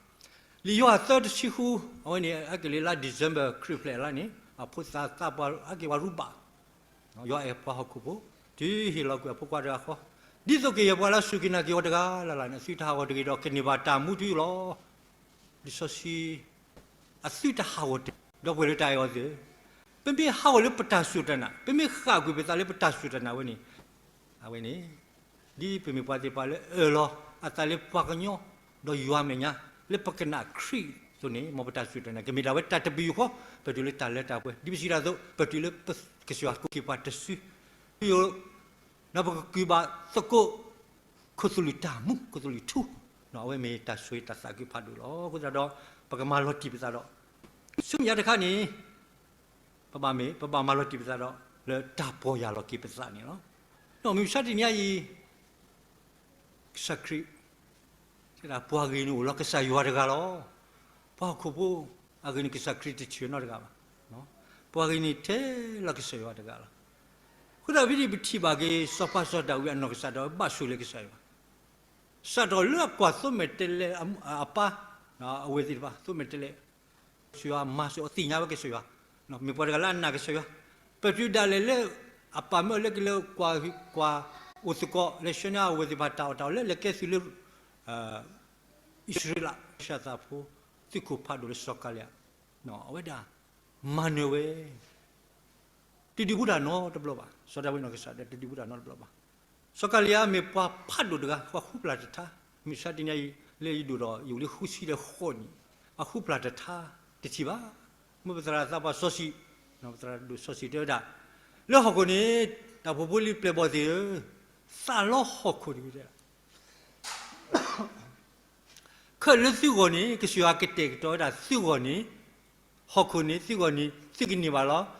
လီၤ. လံာ်ယိၤဟၣ်သၢတဆံဃု, အဝဲန့ၣ် အက့ၤလၢလါ December ခရံာ်ဖျဲးလါန့ၣ် အဖိသၣ်သးပှၢ်အက့ၤဝဲရူဘၣ်, ယွၤအဲၣ်ပှၤဟီၣ်ခိၣ်ဖိ တုၤဟ့ၣ်လီၤကွံာ်အဖိခွါတဂၤဃီ, ဒ်သိးကယဲၢ်ပှၤလၢအစူၢ်က့ၤနာ်က့ၤအီၤတဂၤလၢ်လၢ်န့ၣ် အသုတဟးဂီၤတဂ့ၤဒီး ကန့ၢ်ဘၣ်တၢ်မူထူလီၤ. လံာ်စီဆှံ အသုတဟးဂီၤတဂ့ၤ ဒီပုၢ်ဝဲၢ်လၢတၢ်အဲၣ်အီၤသ့ၣ်ဧၢ, ပမ့ၢ်ဟးဂီၤလၢပတၢ်စူၢ်တၢ်နာ်, ပမ့ၢ်ဃၣ်ကွံာ်ပသးလၢပတၢ်စူၢ်တၢ်နာ်ဝဲန့ၣ်, အဝဲန့ၣ် ဒ်ပမ့ၢ်ပှၤသ့ၣ်တဖၣ်လၢအၢၣ်လီၤအသးလၢပှၤကညီ ဒီးယွၤအမဲာ်ညါ လၢပကနၣ်ခရံာ်အသိးန့ၣ် မ်ပတၢ်စူၢ်တၢ်နာ် ကမ့ၢ်ဒၣ်ဝဲတၢ်တပယူာ်ဃီ, ပတုၤလၢတၢ်လၢတၢ်ပှဲၤ ဒ်ပစံးတၢ်အသိး ပတုၤလၢကစၢ်ယွၤကိးက့ၤပှၤတစု ဒီးပကကွံာ်ဘၣ်သကိး ခိၣ်သလုးတၢ်မူ ခိၣ်သလုးထူ, အဝဲမ့ၢ်တၢ်ဆိၣ်ဂ့ၤတၢ်သးကွံဖးဒိၣ်လီၤ. အဃိသတးဒီး ပကမၤလီၤတံၢ်ပသးဒီး ဆူမဲာ်ညါတခါန့ၣ် ပဘၣ်မ့ၢ် ပဘၣ်မၤလီၤတံၢ်ပသးဒီး လၢတၢ်ပီၢ်ယၢ်လီၤက့ၤပသးန့ၣ်လီၤ. ဒီးမုၢ်မဆါတနံၤအံၤ ကစၢ်ခရံာ် တဲဒၣ်ပှၤဂ့ၤန့ၣ်အိၣ်လီၤကစၢ်ယွၤတဂၤလီၤ. ပှၤဟီၣ်ခိၣ်ဖိ အဂ့ၤန့ၣ်ကစၢ်ခရံာ်တထံၣ်နီတဂၤဘၣ်. ပှၤဂ့ၤန့ၣ်ထဲလီၤကစၢ်ယွၤတဂၤလီၤ. အဃိသတး ဖဲဒ်ပထံၣ်ဘၣ်က့ၤ စီၤပၤစီၤဒၤဝံးအနီၢ်ကစၢ်ဒၣ်ဝဲဘၣ်ဆိၣ်လၢကစၢ်ယွၤ စးထီၣ်လၢအကွၢ်သိမဲာ်တဲးလဲးအပၢ်, အဝဲသ့ၣ်တဖၣ် သိမဲာ်တဲးလဲး, ကစၢ်ယွၤမၤစၢၤအီၤသ့ၣ်ညါဝဲကစၢ်ယွၤ, မ့ၢ်ပှၤတဂၤလၢအနာ်ကစၢ်ယွၤ, ပတုၤဒၣ်လဲာ်လၢ အပၢ်မၢအီၤလၢက့ၤလၢကွၢ် ကွၢ်အိၣ်သကိး လဲၤဆှၢန့ၢ်အဝဲသ့ၣ်တဖၣ်တၢ်အီၣ်တၢ်အီလၢလဲၤကဲသုးလၢ အံၣ်စရ့လး ကစၢ်သးဖိ သုးခိၣ်ဖးဒိၣ်လၢစီၤကၤလံယါ, အဝဲဒၣ် မၤနၢၤဝဲ တဒုးဘူးတၢ်နီတဘျီဘၣ်. စီၤဒၤဝံးနီၢ်ကစၢ်ဒီး တဒုးဘူးတၢ်နီတဘျီဘၣ်. စီၤကၤလံယါမ့ၢ်ပှၤဖးဒိၣ်တဂၤ ပှၤဃူပျၢ်တထါ, မုၢ်မဆါတနံၤအံၤ လၢယဒိၣ်ဒီး ယအိၣ်လၢဃုဆံဒီးဃိးနံၣ်, ပှၤဃူပျၢ်တထါတထံၣ်ဘၣ်. မ့ၢ်ပသရၣ်သးပှၢ်စီဆှံ, ပသရၣ်ဒိၣ်စီဆှံတဲဝဲဒၣ်, လၢဟီၣ်ခိၣ်န့ၣ် တၢ်ဖိဖိလံၤပျဲၢ်ဘီၣ်သ့ၣ်ဧၢ, သးလီဟီၣ်ခိၣ်တဂ့ၤ ခဲလၢာ်သုဂီၢ်န့ၣ် ကစၢ်ယွၤကတဲာ်ကတီၤဝဲဒၣ်သုဂီၢ်န့ၣ်, ဟီၣ်ခိၣ်န့ၣ်သုဂီၢ်န့ၣ် သုကန့ၢ်ဘၣ်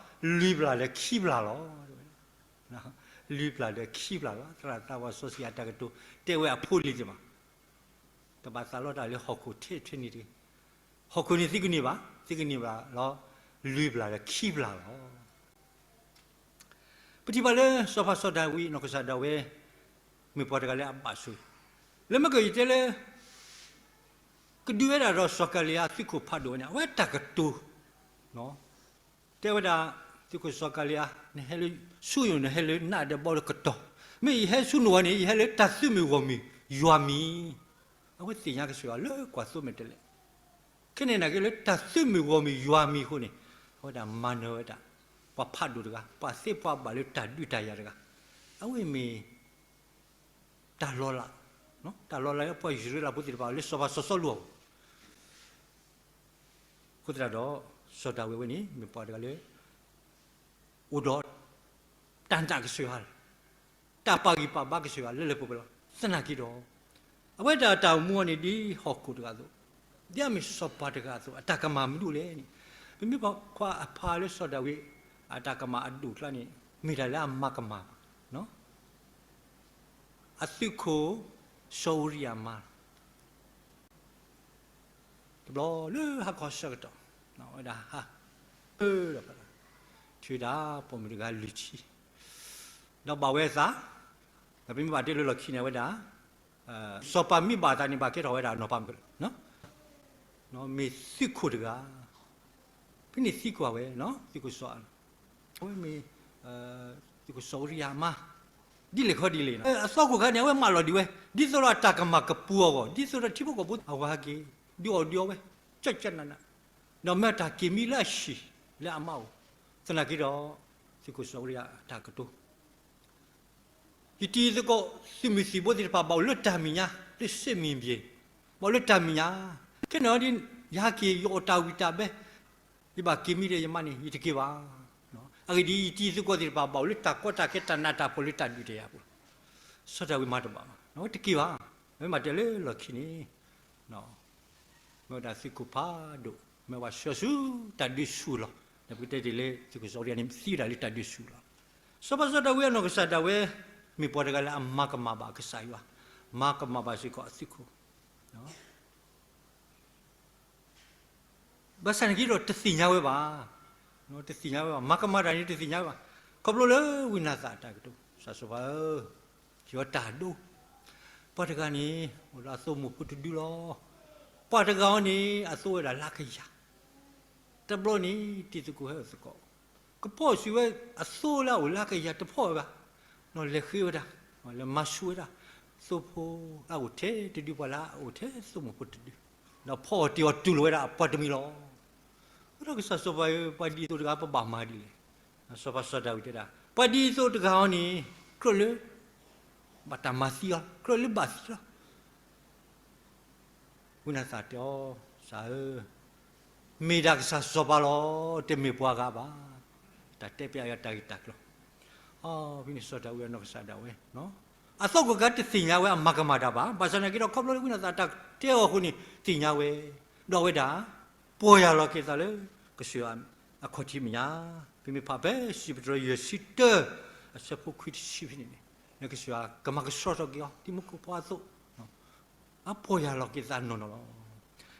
လီၤ, လွံၢ်ပျၢ်ဒီးခံပျၢ်လီၤ. လွံၢ်ပျၢ်ဒီးခံပျၢ်လီၤ. သရၣ်သးပှၢ်စီဆှံအတၢ်ကတိၤ တဲဝဲအဖိလံၤသ့ၣ်တဖၣ်, တဘၣ်သးလီတၢ်လၢဟီၣ်ခိၣ်ထဲထဲန့ၣ်တဂ့ၤ. ဟီၣ်ခိၣ်န့ၣ်သုကန့ၢ်ဘၣ်, သုကန့ၢ်ဘၣ်လီၤ, လွံၢ်ပျၢ်ဒီးခံပျၢ်လီၤ. ပထံၣ်ဘၣ်လၢစီၤပၤစီၤဒၤဝံးနီၢ်ကစၢ်ဒၣ်ဝဲ မ့ၢ်ပှၤတဂၤလၢအဘၣ်ဆိၣ်, လၢမ့ၢ်ကယတဲလၢ ကဒုးဝဲဒၣ်ဒီးစီၤကၤလံယါသုးခိၣ်ဖးဒိၣ်ဝဲန့ၣ် အဝဲတၢ်ကတိၤ တဲဝဲဒၣ် သုးခိၣ်စီၤကၤလံယါ နဟဲလၢ ဆူယအိၣ်နဟဲလၢနးဒီးဘီလၢကတီၢ်, မ့ၢ်ယဟဲဆူနအိၣ်ဝဲန့ၣ် ယဟဲလၢတၢ်သုးမုၢ်ဂီၢ်မုၢ်ယွၤမံၤ, အဝဲသ့ၣ်ညါကစၢ်ယွၤလၢကွၢ်သိမဲာ်တဲးလဲး ခဲန့ၣ်နာ်က့လၢတၢ်သုးမုၢ်ဂီၢ်မုၢ်ယွၤမံၤအဃိန့ၣ် အဝဲဒၣ်မၤနၢၤဝဲဒၣ် ပှၤဖးဒိၣ်တဂၤ ပှၤသ့ပှၤဘၣ်လၢတၢ်ဒုးတၢ်ယၤတဂၤ, အဝဲမ့ၢ် တၢ်လီၤလး, တၢ်လီၤလးလၢပှၤအံၣ်စရ့လးဖိသ့ၣ်တဖၣ်လၢစီၤပၤစီၤစီလူးအအိၣ် အဃိသတးဒီး စီၤဒၤဝံးဝဲန့ၣ် မ့ၢ်ပှၤတဂၤလၢ အိၣ်ဒီး တၢ်နာ်ကစၢ်ယွၤ, တၢ်ပာ်ဂံၢ်ပာ်ဘါကစၢ်ယွၤလၢလၢပှဲၤပှဲၤလီၤ. သနာ်က့ဒီး အဝဲဒၣ်တၢ်အိၣ်မူအီၤန့ၣ်ဒ်ဟီၣ်ခိၣ်တဂၤအသိး, ဒ်အမ့ၢ်စီၤပၤတဂၤအသိး အတၢ်ကမၣ်မနုၤလဲၣ်န့ၣ်, ပမ့ၢ်ကွၢ်အဖျါလၢစီၤဒၤဝံး အတၢ်ကမၣ်အဒိၣ်အကျါန့ၣ် မ့ၢ်တၢ်လၢအမၤကမၣ်ဘၣ် အသုးခိၣ် စီၤအူရံယၤမါလီၤ. တဘျီလၢဟါခီဆၢကတီၢ် ဝဲဒၣ်ဟါ ဒီး ထုးဒၣ်ပိာ်မုၣ်တဂၤလွံၢ်ဆံ ဒီးဘၣ်ဝဲအသး, ဒီးပမ့ၢ်ဘၣ်တဲလၢလီၢ်ခံန့ၣ် အဝဲဒၣ် စီၤပၤမ့ၢ်ဘၣ်အသးန့ၣ် ဘၣ်ကဲထီၣ်ဝဲဒၣ်နီၢ်ပၤမုၣ်ကလၢာ်, မ့ၢ်သုးခိၣ်တဂၤ, ဖဲန့ၣ်သံကွၢ်ဝဲ သုးခိၣ်စီၤ အဝဲမ့ၢ် သုးခိၣ်စီၤအူရံယၤအမါ, ဒ်လဲၣ်ခီဒ်လဲၣ်, အသီခိၣ်ခါန့ၣ် အဝဲမၢလီၤဒံးဝဲ ဒ်သိးဒီးအတၢ်ကမၣ်ကပူၤအဂီၢ်, ဒ်သိးဒီးထံဖိကီၢ်ဖိအဝၤဟဲက့ၤ ဒုးအီၣ်ဒုးအီဝဲ ကၠၢ်ကၠၢ်နးနး, ဒီးမၢတၢ်က့ၤမံလၢအဟံၣ်လၢအမါအိၣ်, သနာ်က့ဒီး သုးခိၣ်စီၤအူရံယၤအတၢ်ကတိၤ ယတံၤသကိးသုးမုၢ်သံၣ်ဘိသ့ၣ်တဖၣ် ဘၣ်အိၣ်လၢတၢ်မဲာ်ညါ လၢစ့မံၤဘ့ၣ်, ဘၣ်အိၣ်လၢတၢ်မဲာ်ညါ, ခဲန့ၣ်ဒီး ယဟဲက့ၤ ယအီၣ်တၢ်ဝံၣ်တၢ်ဘဲ, ယဘၣ်က့ၤမံဒီးယမါန့ၣ် ယတက့ၤဘၣ်. အဂ့ၢ်ဒ်အံၤ, ယတံၤသကိးသ့ၣ်တဖၣ် ဘၣ်အိၣ်လၢတၢ်ကီတၢ်ခဲတၢ်နးတၢ်ဖှီၣ်လၢတၢ်ဒုးတၢ်ယၤအပူၤလီၤ. စီၤဒၤဝံးမၤတဘၣ်ဘၣ်, အဝဲတက့ၤဘၣ်, အဝဲမၤတဲလၢလီၢ်ခံန့ၣ် မ့ၢ်ဝဲဒၣ်သုးခိၣ်ဖးဒိၣ် မ့ၢ်ဝဲဆှၢဆူတၢ်ဒုးဆူၣ်လီၤ. ဒီးပကတဲတ့ၢ်လၢသုးခိၣ်စီၤအူရံယၤန့ၣ် သံဝဲဒၣ်လၢတၢ်ဒုးဆူၣ်လီၤ. စီၤပၤစီၤဒၤဝံးအနီၢ်ကစၢ်ဒၣ်ဝဲ မ့ၢ်ပှၤတဂၤလၢအမၤကမၣ်ဘၣ်ကစၢ်ယွၤ, မၤကမၣ်ဘၣ်စ့ၢ်ကီးအသုးခိၣ် ဘၣ်ဆၣ်န့ၣ်က့ဒီးတသ့ၣ်ညါဝဲဘၣ်, တသ့ၣ်ညါဝဲဘၣ်, မၤကမၣ်တၢ်န့ၣ်တသ့ၣ်ညါဝဲဘၣ်. ခီဖျိလၢဝံနၤသၣ်အတၢ်ကတိၤ, ကစၢ်စီၤပၤဧၢ, ယွၤတၢ်ဒိ, ပှၤတဂၤန့ၣ် အိၣ်ဒီးအသိမိၢ်ဖိတဒုလီၤ. ပှၤတဂၤအံၤန့ၣ် အသိဝဲဒၣ်လၢကယၤ, တဘျီန့ၣ် တံၤသကိးဟဲအိၣ်သကိး, ကဖီၣ်စံးဝဲ အသိလၢအအိၣ်လၢကယၤတဖီၣ်ဝဲဘၣ်, လဲၤဃ့ဝဲဒၣ်, လဲၤမၤဆူၣ်ဝဲဒၣ်, သိဖိလၢအအိၣ်ထဲတဒု ပှၤလၢအအိၣ်ထဲသိမိၢ်ဖိတဒု, ဒီးဖီအီၤတ့ၢ်အီၤတူၢ်လိာ်ဝဲဒၣ်အပှၤတမံၤလီၤ. အဃိဒီးကစၢ်စီၤပၤဧၢ, ပှၤဒ်သိးတဂၤပဘၣ်မၤဒ်လဲၣ်. စီၤပၤစီၤဒၤဝံးတဲဒၣ် ပှၤဒ်သိးတဂၤအံၤန့ၣ် ကြၢးလၢ ဘၣ်တၢ်မၤသံအီၤ, ကြၢးလၢဘၣ်သံလီၤ. ဝံနၤသၣ်တဲအီၤ, ကစၢ်ဧၢ, မ့ၢ်ဒၣ်ကစၢ်စီၤပၤလီၤ, တမ့ၢ်ပှၤဂၤဘၣ်. တၢ်တဲပျးယွၤတၢ်ဂ့ၢ်တၢ်ကျိၤ, ဖဲန့ၣ်စီၤဒၤဝံးအနီၢ်ကစၢ်ဒၣ်ဝဲ အသီကိၢ်ကးတသ့ၣ်ညါဝဲအမၤကမၣ်တၢ်ဘၣ်. ဘၣ်ဆၣ်သနာ်က့ဒီး ခီဖျိလၢဝံနၤသၣ်တၢ်တဲအီၤအဃိန့ၣ် သ့ၣ်ညါဝဲ, ဒီးအဝဲဒၣ် ပီၢ်ယၢ်လီၤက့ၤအသးလၢ ကစၢ်ယွၤအခီၣ်ထံးမဲာ်ညါ, ပမ့ၢ်ဖးဖဲစံးပတြၢၤယဲၢ်ဆံတၢ အဆၢဖိခွံတဆံဖဲန့ၣ်န့ၣ်, ကစၢ်ယွၤကမၤကဆှီထီၣ်က့ၤအီၤ ဒ်မူခိၣ်ဖီအသိး အပီၢ်ယၢ်လီၤက့ၤသးနီၢ်နီၢ်လီၤ.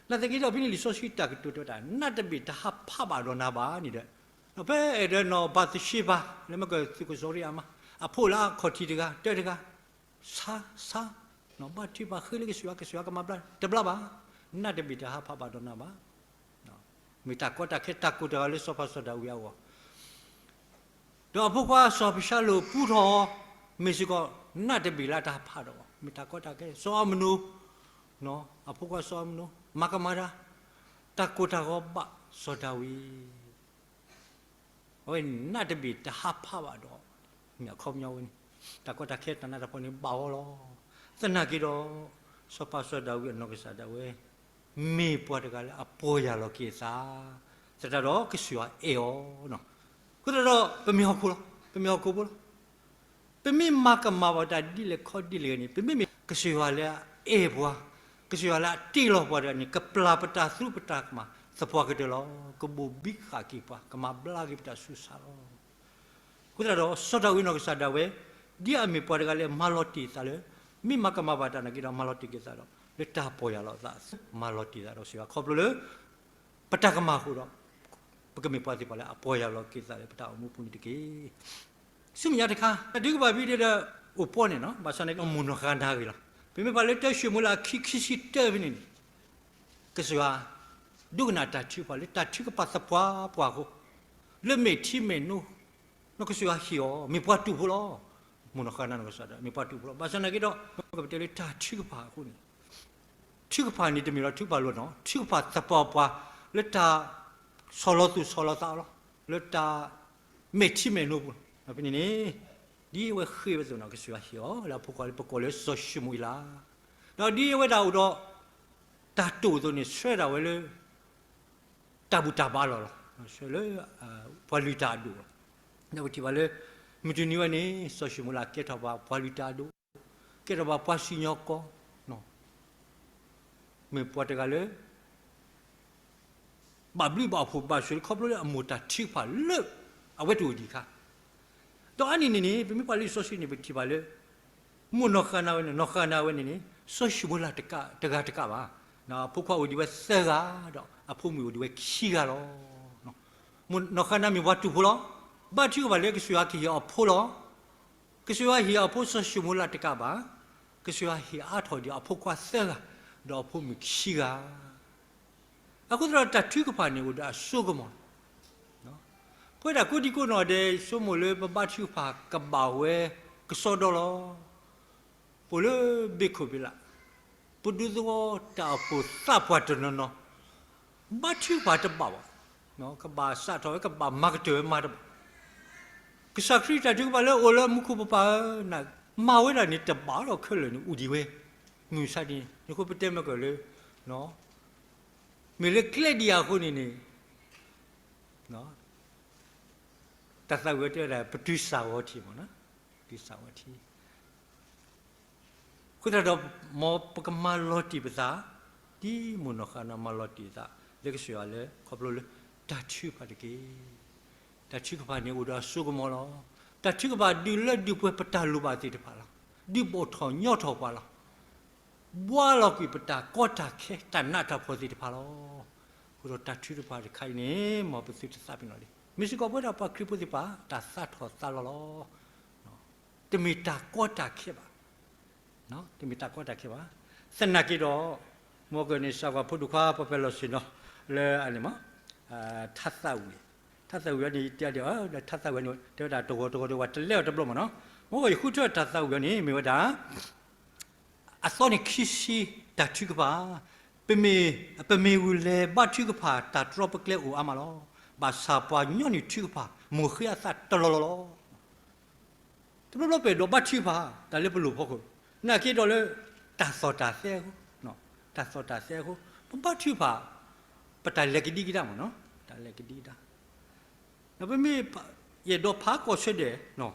နာ်သက့ဒီး ဖဲန့ၣ်လံာ်စီဆှံတၢ်ကတိၤတဲဝဲဒၣ် နးတဘ့ၣ်တဟးဖးဘၣ်ဒီးနၤဘၣ်န့ၣ်ဒီး, ဒီးဖဲအဲၣ်ဒိးနီၢ်ဘၤသရှ့ဘၤ လၢမ့ၢ်ကသုးခိၣ်စီၤအူရံယၤအမါ အဖိလၢအခီၣ်ထံးတဂၤ တၢတဂၤ, ဆါ, ဆါ, ဘၣ်ထုဘၣ်ဃ့လၢကစၢ်ယွၤ ကစၢ်ယွၤကမၤဘျါ တဘျါဘၣ်, နးတဘ့ၣ်တဟးဖးဘၣ်ဒီးနၤဘၣ်. မ့ၢ်တၢ်ကီတၢ်ခဲတၢ်ကိၢ်တၢ်ဂီၤလၢစီၤပၤစီၤဒၤဝံးအဂီၢ် ဒီးအဖိခွါစီၤအၤဘၡါလိၣ်ပူထီၣ်, မ့ၢ်စ့ၢ်ကီး နးတဘ့ၣ်လၢတဟးဖးဒီး, မ့ၢ်တၢ်ကီတၢ်ခဲ စီၤအၤမနိၣ်, အဖိခွါစီၤအၤမနိၣ် မၤကမၣ်တၢ်, တၢ်ကိၢ်တၢ်ဂီၤဘၣ်စီၤဒၤဝံး, အဝဲန့ၣ်နးတဘ့ၣ်တဟးဖးဘၣ်ဒီး, မ့ၢ်အခီပညီဝဲန့ၣ်, တၢ်ကီတၢ်ခဲတၢ်နးတၢ်ဖှီၣ်န့ၣ်ဘၣ်အီၤလီၤ. သနာ်က့ဒီး စီၤပၤစီၤဒၤဝံးအနီၢ်ကစၢ်ဒၣ်ဝဲ မ့ၢ်ပှၤတဂၤလၢအပီၢ်ယၢ်လီၤက့ၤအသး, သတးဒီးကစၢ်ယွၤအဲၣ်အီၤ, အဃိသတးဒီး ပမ့ၢ်ဟီၣ်ခိၣ်လီၤ, ပမ့ၢ်ဟီၣ်ခိၣ်ဖိလီၤ. ပမ့ၢ်မၤကမၣ်ဘၣ်တၢ်ဒ်လဲၣ်ခီဒ်လဲၣ်ဂ့ၤန့ၣ် ပမ့မ့ၢ်ကစၢ်ယွၤလၢအအဲၣ်ပှၤ, ကစၢ်ယွၤလၢအတ့လီၤပှၤတဂၤန့ၣ် ကပျၢ်ပတၢ်သရူးပတၢ်ကမၣ်သပှၢ်ကတၢၢ်လီၤ. ကဘိၣ်ဘံဃာ်က့ၤပှၤ, ကမၤဘျါက့ၤပတၢ်ဆူးဆါလီၤ. အဃိသတးဒီး စီၤဒၤဝံးအနီၢ်ကစၢ်ဒၣ်ဝဲ ဒ်အမ့ၢ်ပှၤတဂၤလၢမၤလီၤတ့ၢ်အသးလၢ မ့ၢ်မၤကမၣ်ဘၣ်တၢ်နာ်က့ဒီး မၤလီၤတ့ၢ်က့ၤအသးဒီး လၢတၢ်ပီၢ်ယၢ်လီၤအသး မၤလီၤတ့ၢ်သးဒီးစ့ၢ်ကီး ခီဖျိလၢ ပတၢ်ကမၣ်အဃိဒီး ပကမ့ၢ်ပှၤသ့ၣ်တဖၣ်လၢအပီၢ်ယၢ်လီၤက့ၤသးလၢပတၢ်အိၣ်မူပူၤန့ၣ်တက့ၢ်. ဆူမဲာ်ညါတခါ တၢ်ထုကဖၣ်ဖဲဒီး အိၣ်ပီန့ၣ်လီၤ. ဘၣ်ဆၣ်န့ၣ် မိၢ်နီၢ်ဃါနၤဂ့ၤလီၤ. ပမ့ၢ်ပာ်လၢတၢၡမူၤအ့လးခံ ခံဆံတၢဖဲန့ၣ်န့ၣ် ကစၢ်ယွၤ ဒိကနၣ်တၢ်ထုကဖၣ်လၢတၢ်ထုကဖၣ်သပှၢ်ပှၢ်အဃိ လၢမဲာ်ထံမဲာ်နိ နီၢ်ကစၢ်ယွၤဟ့ၣ်အီၤ မ့ၢ်ပှၤတူၢ်ဖိလီၤ. မိၢ်နီၢ်ဃါနၤနီၢ်ကစၢ်ဒၣ် မ့ၢ်ပှၤတူၢ်ဖိလီၤ. ဘၣ်ဆၣ်သနာ်က့ဒီး ပကတဲလၢတၢ်ထုကဖၣ်အဃိန့ၣ် ထုကဖၣ်န့ၣ်တမ့ၢ်လီၤ ထုကဖၣ်လိၤနီၤ ထုကဖၣ်သပှၢ်ပှၢ် လၢတၢ်ဆီၣ်လီၤသူၣ်ဆီၣ်လီၤသးအီၤလီၤ. လၢတၢ်မဲာ်ထံမဲာ်နိပူၤလီၤ. ဖဲန့ၣ်န့ၣ် ဒ်အဝဲဃ့ဝဲအသိးနီၤ ကစၢ်ယွၤဟ့ၣ်အီၤ လၢအဖိခွါလၢပကိးလၢစီၤၡမူၤအ့လး ဒီးဒ်အဝဲဒၣ်အိၣ်ဒီး တၢ်တိာ်အသိးန့ၣ် ဆှၢဒၣ်ဝဲလၢ တၢ်ဘူၣ်တၢ်ဘါလီၢ်လီၤ. ဆှၢလၢ ပှၤလုၢ်တၢ်အဒိၣ်လီၤ. ဒီးပထံၣ်ဘၣ်လၢ မုၢ်တနံၤဝဲန့ၣ် စီၤၡမူၤအ့လးကဲထီၣ်ဘၣ်ပှၤလုၢ်တၢ်အဒိၣ်, ကဲထီၣ်ဘၣ်ပှၤစံၣ်ညီၣ်ကွီၢ်, မ့ၢ်ပှၤတဂၤလၢ ဘၣ်ဘျုးဘၣ်ဖှိၣ်ဘၣ်ဆိၣ်ဂ့ၤ ခီဖျိလၢအမိၢ်တၢ်ထုကဖၣ်လၢ အဝဲတအိၣ်ဒံးအခါ, ဒီးအါန့ၢ်န့ၣ်န့ၣ် ပမ့ၢ်ကွၢ်လၢလံာ်စီဆှံန့ၣ် ပထံၣ်ဘၣ်လၢ မိၢ်နီၢ်ဃၤနၤဝဲန့ၣ် နီၢ်ဃၤနၤဝဲန့ၣ်န့ၣ် စီၤၡမူၤအ့လးတဂၤတကးဘၣ်, အဖိခွါအိၣ်ဒံးဝဲသၢဂၤ, ဒီးအဖိမုၣ်အိၣ်ဒံးဝဲခံဂၤလီၤ. မိၢ်နီၢ်ဃၤနၤမ့ၢ်ပှၤတူၢ်ဖိလီၤ. ဘါထုကဖၣ်လၢကစၢ်ယွၤကဟ့ၣ်အီၤအဖိလီၤ. ကစၢ်ယွၤဟ့ၣ်အီၤအဖိစီၤၡမူၤအ့လးတကးဘၣ်, ကစၢ်ယွၤဟ့ၣ်အါထီၣ်ဒံးအဖိခွါသၢဂၤ, ဒီးအဖိမုၣ်ခံဂၤ. အဃိသတးဒီးတၢ်ထုကဖၣ်န့ၣ်အိၣ်ဒီးအစိကမီၤလီၤ. ပဝဲဒၣ်ကိးဒံကိးနီၢ်ဒဲး ဆိကမိၣ်လၢပဘါထုကဖၣ်ကဘၣ်ဝဲကစီဒီလီၤ. ပအိၣ်လၢဘ့းခိၣ်ဘ့းလး, ပဒူသဝီတၢ်အိၣ်ဖှိၣ်သးပှၢ်တနီၤနီၤ ဘါထုကဖၣ်တဘၣ်ဘၣ်, ကဘၣ်စးထီၣ်ဝဲ ကဘၣ်မၤကတၢၢ်ဝဲမၤတဘၣ်. ကစၢ်ခရံာ်တၢ်ထုကဖၣ်လၢအိၣ်လၢမူခိၣ်ပပၢ်ဧၢ, မၤဝဲဒၣ်န့ၣ်တဘၣ်ဒီးခဲလၢာ်န့ၣ် အိၣ်ဒံးဝဲ, မုၢ်မဆါတနံၤန့ၣ် အဃိပတဲမ့ၢ်ကီၢ်လၢ မ့ၢ်လၢကျဲဒံးအဃိန့ၣ်န့ၣ် တၢ်သးဝံၣ်အီၤတဲဝဲဒၣ် ပတုၤစၢ်ဝီၤထံးမ့ၢ်နီၤ, ပတုၤစၢ်ဝီၤထံး. အဃိသတးဒီး မ်ပကမၤလီၤတံၢ်ပသး, ဒ်မိၢ်နီၢ်ဃၤနၤမၤလီၤတံၢ်အသး လၢကစၢ်ယွၤလၢ ခီဖျိလၢတၢ်ထုကဖၣ်တက့ၢ်. တၢ်ထုကဖၣ်န့ၣ်အိၣ်ဒီးအစိကမီၤလီၤ. တၢ်ထုကဖၣ်ဒုးလၢဒုးပှဲၤပတၢ်လိၣ်ဘၣ်သ့ၣ်တဖၣ်လီၤ. ဒုးဘီၣ်ထီၣ်ညီထီၣ်ပှၤလီၤ. ဘှါလီၤကွံာ်ပတၢ်ကီတၢ်ခဲ တၢ်နးတၢ်ဖှီၣ်သ့ၣ်တဖၣ်လီၤ. အဃိဒီးတၢ်ထုကဖၣ်တခါအံၤန့ၣ် မ်ပသုတသးပ့ၤနီၣ်လံ. မ့ၢ်စ့ၢ်ကီးပဝဲဒၣ်ပှၤခရံာ်ဖိသ့ၣ်တဖၣ် တၢ်သးထီၣ်သးလီၤလီၤ. တမ့ၢ်တၢ်ကီတၢ်ခဲဘၣ်. တမ့ၢ်တၢ်ကီတၢ်ခဲဘၣ်. သနာ်က့ဒီး မ်ကန့ၣ် စၢ်ကွၢ်ဖိဒိၣ်ခွါ ပှၤပဲၤလီၢ်ဆ့ၣ်နီၤ လၢအန့ၣ်မ့ၢ် ထါသးဝံၣ်, ထါသးဝံၣ်အန့ၣ် တဲဒီး ထါသးဝံၣ်န့ၣ် တဲဝဲဒၣ်တဂီၤတဂီၤဒီး ပှၤတလဲအီၤတဘျီမ့ၢ်နီၤ. မ်ကန့ၣ် ယဃုထၢတၢ်သးဝံၣ်အန့ၣ် မ့ၢ်ဝဲဒၣ် အသီန့ၣ်ခံဆံ တၢ်ထုကဖၣ်, ပမ့ၢ်, ပမ့ၢ်ဂုာ်လဲၤဘါထုကဖၣ် တၢ်တြီပကျဲအိၣ်အါမးလီၤ. ဘၣ်ဆၣ်ပှၤကညီနုၢ်ထုကဖၣ် မိၢ်ဃ့အသးတလီၢ်လီၢ်လီၤ. တဘျီဘျီပအဲၣ်ဒိးဘါထုကဖၣ် တၢ်လၢပလိၣ်ဖီခိၣ်, နာ်က့ဒီးလၢ တၢ်သီၣ်တၢ်သဲအဃိ, တၢ်သီၣ်တၢ်သဲအဃိ, ပဘါထုကဖၣ် ပတၢ်လဲၤကဒံကဒါမ့ၢ်နီၤ, တၢ်လဲၤကဒံကဒါ ဒီးပမ့ၢ် ယအဲၣ်ဒိးဖးကီၢ်ဆၢဒဲး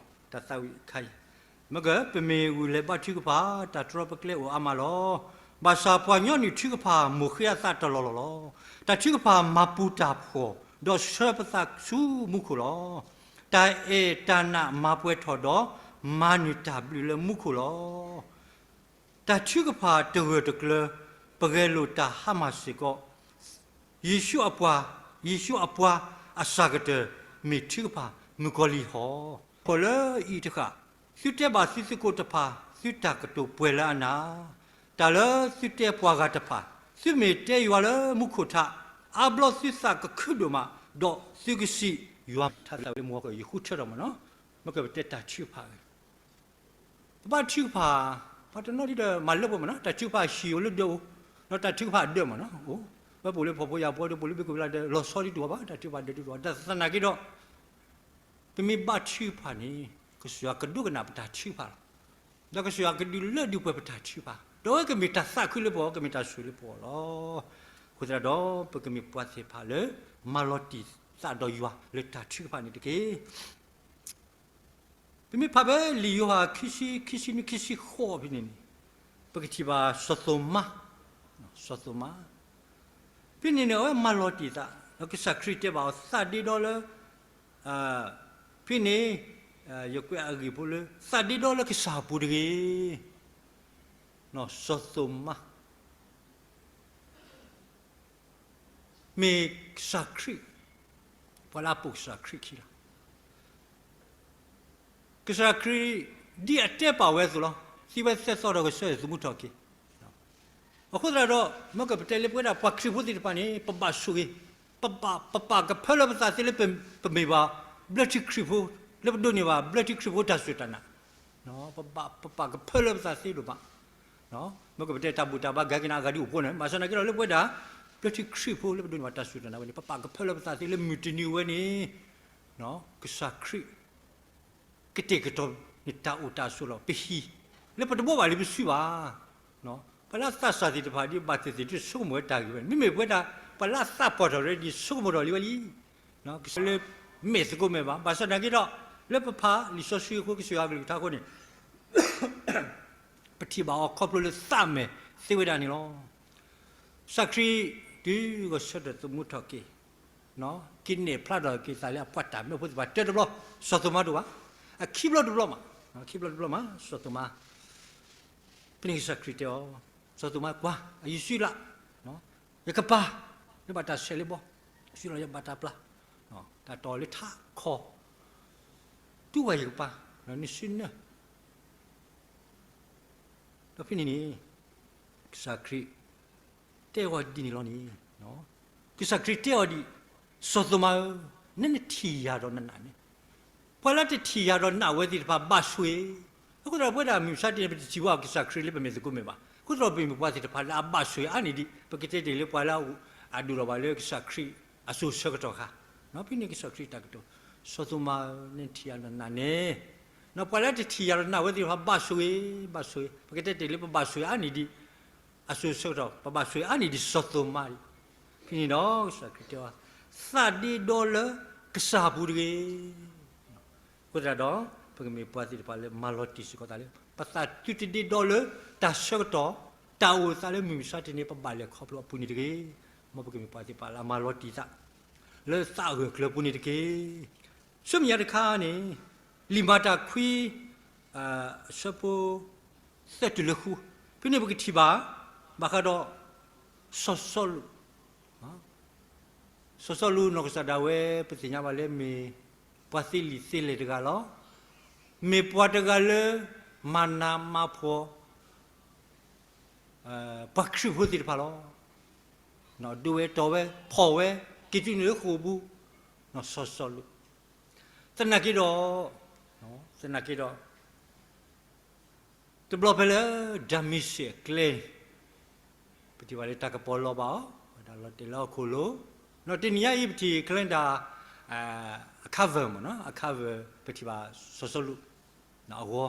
တၢ်သးဝံၣ်ခါအံၤ, မ့ၢ်က ပမ့ၢ်ဂုာ်လဲၤဘါထုကဖၣ် တၢ်တြီပကျဲအိၣ်အါမးလီၤ. ဘၣ်ဆၣ်ပှၤကညီနုၢ်ထုကဖၣ် မိၢ်ဃ့အသးတလီၢ်လီၢ်လီၤ. တၢ်ထုကဖၣ်မၤပူၤတၢ်ဖှီၣ် ဒီးဆှၢပသးဆူမူခိၣ်လီၤ. တၢ်အဲၣ်တၢ်နးမၤပှဲၤထီၣ်ဒီး မၤနၢၤတၢ်ဘျုးလၢမူခိၣ်လီၤ. တၢ်ထုကဖၣ်တဂၢၢ်တကျၢၤ ပဂဲၤလိာ်တၢ်ဟါမၢ်စ့ၢ်ကီး, ယ့ၣ်ၡူးအပှၤ, ယ့ၣ်ၡူးအပှၤအစှၤကတၢၢ် မ့ၢ်ထုကဖၣ်မုၣ်ကီၤလံၢ်ဟီၣ်, ခီၣ်လၢအံၤတဃၣ်, သုတဲဘၣ်သုသကိးတဖၣ် သုတၢ်ကတိၤပှဲၤလၢအနၢ်, တၢ်လၢသုတဲပှၤဂၤတဖၣ်, သုမ့ၢ်တဲယွၤလၢမူခိၣ်ထး, အါဘျီသုသးကခုဒိၣ်မး, ဒီးသုကစံးယွၤထါသးဝံၣ်လၢမူကီၢ် ယဃုထၢထီၣ်မ့ၢ်နီၤ, မ့ၢ်ကပတဲတၢ်ထုကဖၣ်ဂ့ၤ ပဘါထုကဖၣ်, ပှၤတနီၤဒ်ဒီးမၤလၢပှဲၤမ့ၢ်နီၤ, တၢ်ထုကဖၣ်ဟံၣ်အိၣ်လၢဒၢးအိၣ်, ဒီးတၢ်ထုကဖၣ်ဒၢးမ့ၢ်နီၤ, အိၣ်, ဝဲပအိၣ်လၢဖှီၣ်ဖိယာ်ဖိဒီး ပအိၣ်လၢဘ့ၣ်ကိၣ်ဘ့ၣ်လးဒီး လီၤဆီဒ်တအိၣ်ဘၣ်, တၢ်ထုကဖၣ်ဒၢးဒ်တအိၣ်ဘၣ်, သနာ်က့ဒီး ပမ့ၢ်ဘါထုကဖၣ်န့ၣ် ကစၢ်ယွၤကဒိကနၣ်ပတၢ်ထုကဖၣ်လီၤ. ဒီးကစၢ်ယွၤကဒုးလၢဒုးပှဲၤပတၢ်ထုကဖၣ်, ဒီးအဝဲကမ့ၢ်တၢ်သးခုလၢပဂီၢ်, ကမ့ၢ်တၢ်ဆိၣ်လၢပဂီၢ်လီၤ. အဃိသတးဒီး ပကမ့ၢ်ပှၤသ့ၣ်တဖၣ်လၢ မၤလီၤတံၢ်သးဒီးယွၤလၢတၢ်ထုကဖၣ်န့ၣ်တက့ၢ်. ပမ့ၢ်ဖးဖဲလံာ်ယိၤဟၣ်ခံဆံ, ခံဆံနွံ, ခံဆံဃိးဖဲန့ၣ်န့ၣ်, ပကထံၣ်ဘၣ်စီၤသိၤမါ, စီၤသိၤမါ, ဖဲန့ၣ်န့ၣ် အဝဲမၤလီၤတံၢ်သး, ဒီးကစၢ်ခရံာ်တဲဘၣ်အီၤ သးဒ့ဒီလၢ, ဖဲန့ၣ်, ယကွဲးအဂ့ၢ်ဖိလၢ သးဒ့ဒီလၢကစၢ်အပူၤတဂ့ၤ, စီၤသိၤမါ မ့ၢ်ကစၢ်ခရံာ်, ပှၤလၢအပိာ်ကစၢ်ခရံာ်ခံလီၤ. ကစၢ်ခရံာ် ဒ်အတဲပာ်ဝဲအသိးလီၤ. သံဝဲသၢသီဒီးကဆှၢယွၤ သမူထီၣ်က့ၤ. အဃိသတးဒီး မ့ၢ်ကပတဲလၢပဝဲဒၣ်ပှၤခရံာ်ဖိသ့ၣ်တဖၣ်န့ၣ် ပဘၣ်ဆိၣ်ဂ့ၤ, ပဘၣ်, ပပာ်ကဖၢလၢပသးသ့လၢပမ့ၢ်ဘၣ်ဘျၢထံခရံာ်ဖိ, လၢပဒိးန့ၢ်ဘၣ်ဘျၢထံခရံာ်ဖိတၢ်စူၢ်တၢ်နာ်, ပဘၣ်, ပပာ်ကဖၢလၢပသးသ့ဒိၣ်မး. မ့ၢ်ကပတဲတၢ်ဘူၣ်တၢ်ဘါ ကကနၣ်အဂၤဒ်အိၣ်ဖှိၣ်န့ၣ်, ဘၣ်ဆၣ်သနာ်က့ဒီး လၢပဝဲဒၣ် ဘျၢထံခရံာ်ဖိလၢပဒိးန့ၢ်ဘၣ်တၢ်စူၢ်တၢ်နာ်ဝဲန့ၣ် ပပာ်ကဖၢလၢပသးသ့လၢမုၢ်တနံၤဝဲန့ၣ် ကစၢ်ခရံာ် ကတဲာ်ကတီၤန့ၢ်တၢ်အိၣ်တၢ်ဆိးလီၤ. ပဟံၣ် လၢပတဘိးဘၣ်လံပစုဘၣ်. ပှၤလၢအသးစၢ်သ့ၣ်တဖၣ်ဒ်ဘၣ်သ့ၣ်သ့ၣ်ဒ်ဆိကမိၣ်ဝဲတၢ်ဂ့ၢ်ဝဲန့ၣ်, မ့မ့ၢ်ပဝဲဒၣ် ပှၤလၢအသးပှၢ်ထီၣ်တဖၣ်ဒ်ဆိကမိၣ်ထီၣ်လံဝဲလံ. ကစၢ်လၢမဲာ်သကိးမဲာ်ဘၣ်. ဘၣ်ဆၣ်သနာ်က့ဒီး လၢပဖးလံာ်စီဆှံအဃိ ကစၢ်ယွၤအကလုၢ်ကထါအဃိန့ၣ် ပထံၣ်ဘၣ်အီၤခီဖျိလၢသးမဲာ်သ့ဝဲဒၣ်န့ၣ်လီၤ. ကစၢ်ခရံာ် တုၤဂီၤဆၢထၢၣ်သမူထီၣ်က့ၤ က့ၤနဲၣ်ဖျါထီၣ်က့ၤသးလၢအပှၤတၢ်မၢဖိသ့ၣ်တဖၣ်တဘျီ, စီၤသိၤမါတအိၣ်ဘၣ်, အခံဘျီတဘျီမး, ခံဘျီတဘျီမး စီၤသိၤမါ, ဖဲန့ၣ်ကစၢ်ခရံာ်တဲအီၤ, စီၤသိၤမါကွၢ်, ယစုလၢ်, ယကပၤ, လၢဘၣ်တၢ်ဆဲးလၢဘီ, စုလီၤယဘၣ်တၢ်ပျၢ်, တၢ်တီၢ်လၢထးခီ, တူၢ်ဝဲယကပၤ, နစုနၢ, ဒီးဖဲန့ၣ်န့ၣ် ကစၢ်ခရံာ် တဲအီၤဒ်န့ၣ်လီၤန့ၣ်, ကစၢ်ခရံာ်တဲအီၤဒ်အံၤ, စီၤသိၤမါဧၢ, နနထံၣ်ယၤဒီးနနာ်န့ၣ်, ပှၤလၢတထံၣ်ယၤဒီးနာ်ဝဲသ့ၣ်တဖၣ်ဘၣ်ဆိၣ်ဂ့ၤ, အဃိသတးဒီးပဝဲဒၣ်မုၢ်မဆါတနံၤန့ၣ် ပတထံၣ်ဘၣ်ကစၢ်ခရံာ်လၢပမဲာ်သကိးမ့ၢ်ဘၣ်, အဃိသတးဒီးပမ့ၢ်ပှၤသ့ၣ်တဖၣ်လၢအဘၣ်ဆိၣ်ဂ့ၤအါန့ၢ်ဒံး, ပကတဲတ့ၢ်လၢပှၤလၢအဒိၣ်ထီၣ်ဘၣ်လၢကစၢ်ခရံာ်အစိၤဆၢကတီၢ်အခါ, ဖဲန့ၣ်ကစၢ်ခရံာ်တၢ်ကတိၤ, စီၤသိၤမါဧၢ, နနထံၣ်ယၤဒီးနနာ်န့ၣ်, ပှၤလၢတထံၣ်ယၤဒီးနာ်ဝဲသ့ၣ်တဖၣ်ဘၣ်ဆိၣ်ဂ့ၤ, ဘၣ်ဆိၣ်ဂ့ၤ, ပကတဲတ့ၢ်လၢပဘၣ်ဆိၣ်ဂ့ၤအါန့ၢ်ဒံး အစိၤဆၢကတီၢ် ပဘၣ်ဆိၣ်ဂ့ၤအါန့ၢ်ဒံးစီၤသိၤမါဒံး, ဖဲန့ၣ်ဒီးကစၢ်ခရံာ်တဲအီၤ, သးဒ့ဒီလၢကစၢ်အပူၤတဂ့ၤ. အဃိသတးဒီး ပကမ့ၢ်ပှၤသ့ၣ်တဖၣ်လၢမၤလီၤတံၢ်စ့ၢ်ကီးသးလၢ ပသးသုတဒ့ဒီလၢတၢ်ဆၢကတီၢ် တၢ်အိၣ်သးလၢမုၢ်မဆါတနံၤ ပဘၣ်လဲၤခီဖျိအပူၤန့ၣ်တဂ့ၤ. မ်ပကမ့ၢ်ပှၤသ့ၣ်တဖၣ်လၢအမၤလီၤတံၢ်သး လၢသးအဂၢၢ်အကျၢၤပူၤန့ၣ်တက့ၢ်. ဆူမဲာ်ညါတခါန့ၣ် လံာ်မၤတၢ်ခွံ အဆၢဖိ သၢတုၤလၢဃု, ဖဲန့ၣ်ပကထံၣ်ဘၣ် ဘၣ်ဃးဒီး စီၤစီလူး, စီၤစီလူးနီၢ်ကစၢ်ဒၣ်ဝဲ ပသ့ၣ်ညါဘၣ်လၢမ့ၢ်ပှၤသ့လံာ်သ့လဲၢ်တဂၤလီၤ. မ့ၢ်ပှၤတဂၤလၢ မၤနးမၤဖှီၣ် ပှၤခရံာ်ဖိသ့ၣ်တဖၣ်လီၤ. ဒိးဝဲတီၢ်ဝဲ ဖီၣ်ဝဲ က့ၤတုၤန့ၢ်လၢဃိာ်ပူၤ, စီၤစီလူး, သနာ်က့ဒီး, သနာ်က့ဒီး တဘျီဖဲလၢ ဒၤမ့းစ့းအကျဲန့ၣ် ပထံၣ်ဘၣ်လၢတၢ်ကပီၤလီၤဘၣ်အီၤ, ဝဲဒၣ်လီၤတဲာ်လၢဟီၣ်ခိၣ်လိၤ, ဒီးတနံၤညါအံၤပထံၣ် calendar အခါဝဲမ့ၢ်နီၤ, အခါဝဲ ပထံၣ်ဘၣ်စီၤစီလူး အဂီၤ,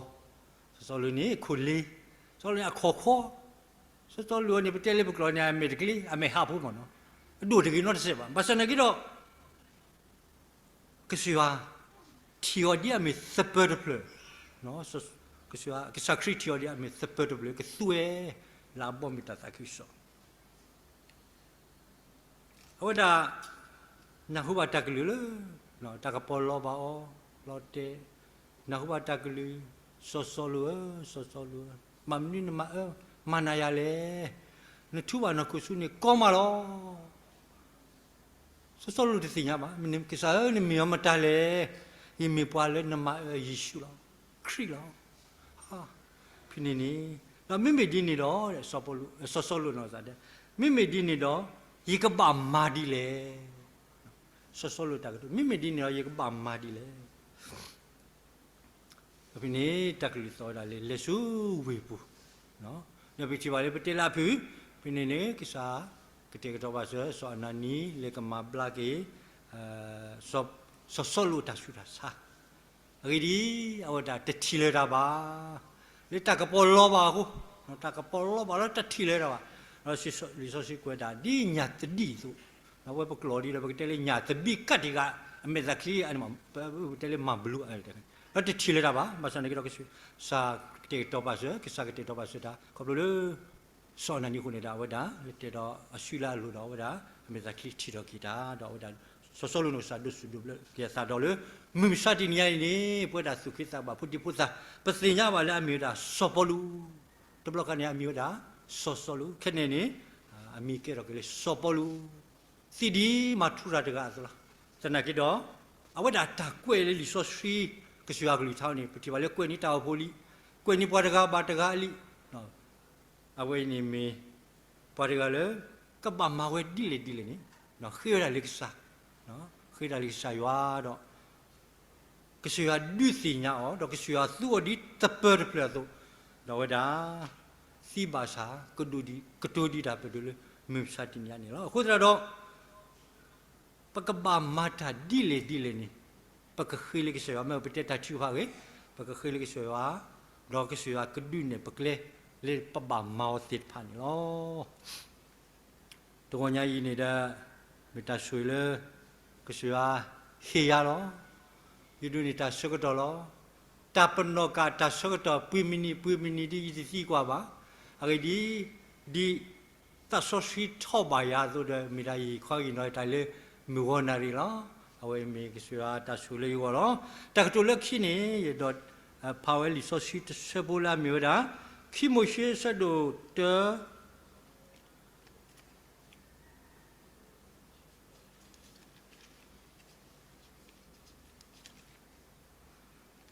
စီၤစီလူးန့ၣ် အခိၣ်လ့, စီၤစီလူးန့ၣ် အခီၣ်ခွီ, စီၤစီလူးန့ၣ် ပတဲလၢပကျိာ်န့ၣ် အမဲာ်တကျ့ အမဲာ်ဟးဖိမ့ၢ်နီၤ, အဒိၣ်တဂ့ၤနီတစဲးဘၣ်. ဘၣ်ဆၣ်သနာ်က့ဒီး ကစၢ်ယွၤ ထံၣ်အီၤဒ်အမ့ၢ်သပၢၤတဖျၢၣ်, ကစၢ်ခရံာ်ထံၣ်အီၤဒ်အမ့ၢ်သပၢၤတဖျၢၣ် ကသူဝဲ လၢအဘီအမုၢ်တၢ်သးခုကစီၣ် အဝဲဒၣ် နၢ်ဟူဘၣ်တၢ်ကလုၢ်လၢ တၢ်ကပီၤလီၤဘၣ်အီၤ လီၤတဲာ်, နၢ်ဟူဘၣ်တၢ်ကလုၢ်, စီၤစီလူးဧၢ, စီၤစီလူးဧၢ, မနုၤနမၤအၢ မၤနၤယၤလဲၣ်, နထူဘၣ်နီၢ်ခိၣ်ဆူန့ၣ်ကီမးလီၤ. စီၤစီလူးတသ့ၣ်ညါဘၣ်, ကစၢ်ဧၢ နမ့ၢ်အီၤမတၤလဲၣ်, ယမ့ၢ်ပှၤလၢနမၤအၢယ့ၣ်ၡူးလီၤ, ခရံာ်လီၤ. ဖဲန့ၣ်န့ၣ်, ဒီးမ့မ့ၢ်ဒ်န့ၣ်ဒီး စီၤစီလူးနီၢ်ကစၢ်ဒၣ်, မ့မ့ၢ်ဒ်န့ၣ်ဒီး ယကဘၣ်မၤဒ်လဲၣ်. စီၤစီလူးတၢ်ကတိၤ မ့မ့ၢ်ဒ်န့ၣ်ဒီး ယကဘၣ်မၤဒ်လဲၣ်. ဒီးဖဲန့ၣ် တၢ်ကလုၢ်သီၣ်ဝဲဒၣ်လၢ လဲၤဆူဝ့ၢ်ပူၤ, ဒီးပထံၣ်ဘၣ်လၢပတဲလၢအဖုၣ်, ဖဲန့ၣ်န့ၣ် ကစၢ်ကတဲာ်ကတီၤပာ်စၢၤ စီၤအနၤနံ လၢကမၤဘျါက့ၤ စီၤစီလူးအတၢ်ဆူးတၢ်ဆါ, အဂ့ၢ်ဒ်အံၤ, အဝဲဒၣ်တထံၣ်လၢၤတၢ်ဘၣ်, လၢတၢ်ကပီၤလီၤဘၣ်အဃိ, တၢ်ကပီၤလီၤဘၣ်လၢတထံၣ်လၢၤတၢ်ဘၣ်, ဒီးလံာ်စီဆှံကွဲးဒၣ် ဒ်ညၣ်သဒံၣ်အသိး, ဝဲပကျိာ်ဒ်ဒီး ပကတဲလၢညၣ်သဘံၣ်ကးတံာ်ဃာ် အမဲာ်သၣ်ချံ ပတဲလၢမၤဘျူး, ဒီးတထံၣ်လၢၤတၢ်ဘၣ်, ဘၣ်ဆၣ်သနာ်က့ဒီး ကစၢ်ကတဲာ်ကတီၤပာ်စၢၤ, ကစၢ်ကတဲာ်ကတီၤပာ်စၢၤတၢ် ခီဖျိလၢ စီၤအနၤနံအဃိန့ၣ်ဒီး အဝဲဒၣ် လဲၤတဲဒီးအစုလၢအလိၤဒီး အဝဲဒၣ် အမဲာ်သၣ်ချံထံၣ်ထီၣ်က့ၤတၢ် ဒီးအဝဲဒၣ် စီၤစီလူးနီၢ်ကစၢ်ဒိးစူၣ်ဒိးဘျၢက့ၤအသးဒီးလၢ မုၢ်မဆါတနံၤညါအံၤန့ၣ် ပဝဲဒၣ်သူၣ်က့သးဘၣ်ဖိဒံဖိသၣ် ပသ့ၣ်ညါဘၣ်လၢအမ့ၢ်ဝဲဒၣ်စီၤပီလူး, တဘျီခါန့ၣ် အမံၤဝဲဒၣ် စီၤစီလူး, ခဲန့ၣ်န့ၣ် အမံၤကဲထီၣ်က့ၤလၢစီၤပီလူး, သံဒံးမၤထူရၤတဂၤအသိးလီၤ. သနာ်က့ဒီး အဝဲဒၣ်တၢ်ကွဲးလၢလံာ်စီဆှံ ကစၢ်ယွၤကလုၢ်ကထါန့ၣ် ပထံၣ်ဘၣ်လၢကွဲးန့ၢ်တၢ်အိၣ်ဖှိၣ်လံ, ကွဲးန့ၢ်ပှၤတဂၤဘၣ်တဂၤအလံာ်, အဝဲအံၤန့ၣ်မ့ၢ် ပှၤတဂၤလၢ ကဘၣ်မၤဝဲဒ်လဲၣ်ဒ်လဲၣ်န့ၣ် ဃ့ဝဲဒၣ်လၢကစၢ်, ဃ့ဝဲဒၣ်လၢကစၢ်ယွၤဒီး ကစၢ်ယွၤဒုးသ့ၣ်ညါအီၤ ဒီးကစၢ်ယွၤသူအီၤဒ်သပၢၤတဖျၢၣ်အသိး, ဒီးအဝဲဒၣ် သံဘၣ်ဆၣ် ကတိၤဒံးတၢ်ပဒိၣ်လၢ မုၢ်မဆါတနံၤညါန့ၣ်လီၤ. အဃိသတးဒီး ပကဘၣ်မၤတၢ်ဒ်လဲၣ်ဒ်လဲၣ်န့ၣ် ပကဃ့လၢကစၢ်ယွၤ, မ့ၢ်ပတဲတၢ်ထုကဖၣ်ဂ့ၤ, ပကဃ့လၢကစၢ်ယွၤ, ဒီးကစၢ်ယွၤကဒုးနဲၣ်ပကျဲ လၢပဘၣ်မၤအီၤသ့ၣ်တဖၣ်န့ၣ်လီၤ. တဂီၤညါအံၤန့ၣ်ဒီး မ့ၢ်တၢ်ဆိၣ်ဂ့ၤလၢ ကစၢ်ယွၤဟ့ၣ်ယၤလီၤ. ယဒိးန့ၢ်တၢ်ဆၢကတီၢ်လီၤ. တၢ်ပနီၣ်ကၣ်တၢ်ဆၢကတီၢ် ပှဲၤမံးနံး ပှဲၤမံးနံးဒ်ယတသံကွၢ်ဘၣ်. အဂ့ၢ်ဒ်အံၤ, ဒ်သးစီဆှံထီၣ်ဘၣ်ယၤအသိးဒီး မ့ၢ်ဒၣ်ယဟ့ၣ်ခီဟ့ၣ်နီၤတၢ်လၢ မုၢ်ဂီၤနၣ်ရံၣ်လီၤ. အဝဲအံၤမ့ၢ်ကစၢ်ယွၤတၢ်ဆိၣ်ဂ့ၤလၢယဂီၢ်လီၤ. တၢ်ကတိၤလၢခံန့ၣ် ယဒိးဖးဝဲလံာ်စီဆှံတဆၢဖိလၢအမ့ၢ်ဝဲဒၣ် ခံမိၤၡ့အဆၢဒိၣ်တၢ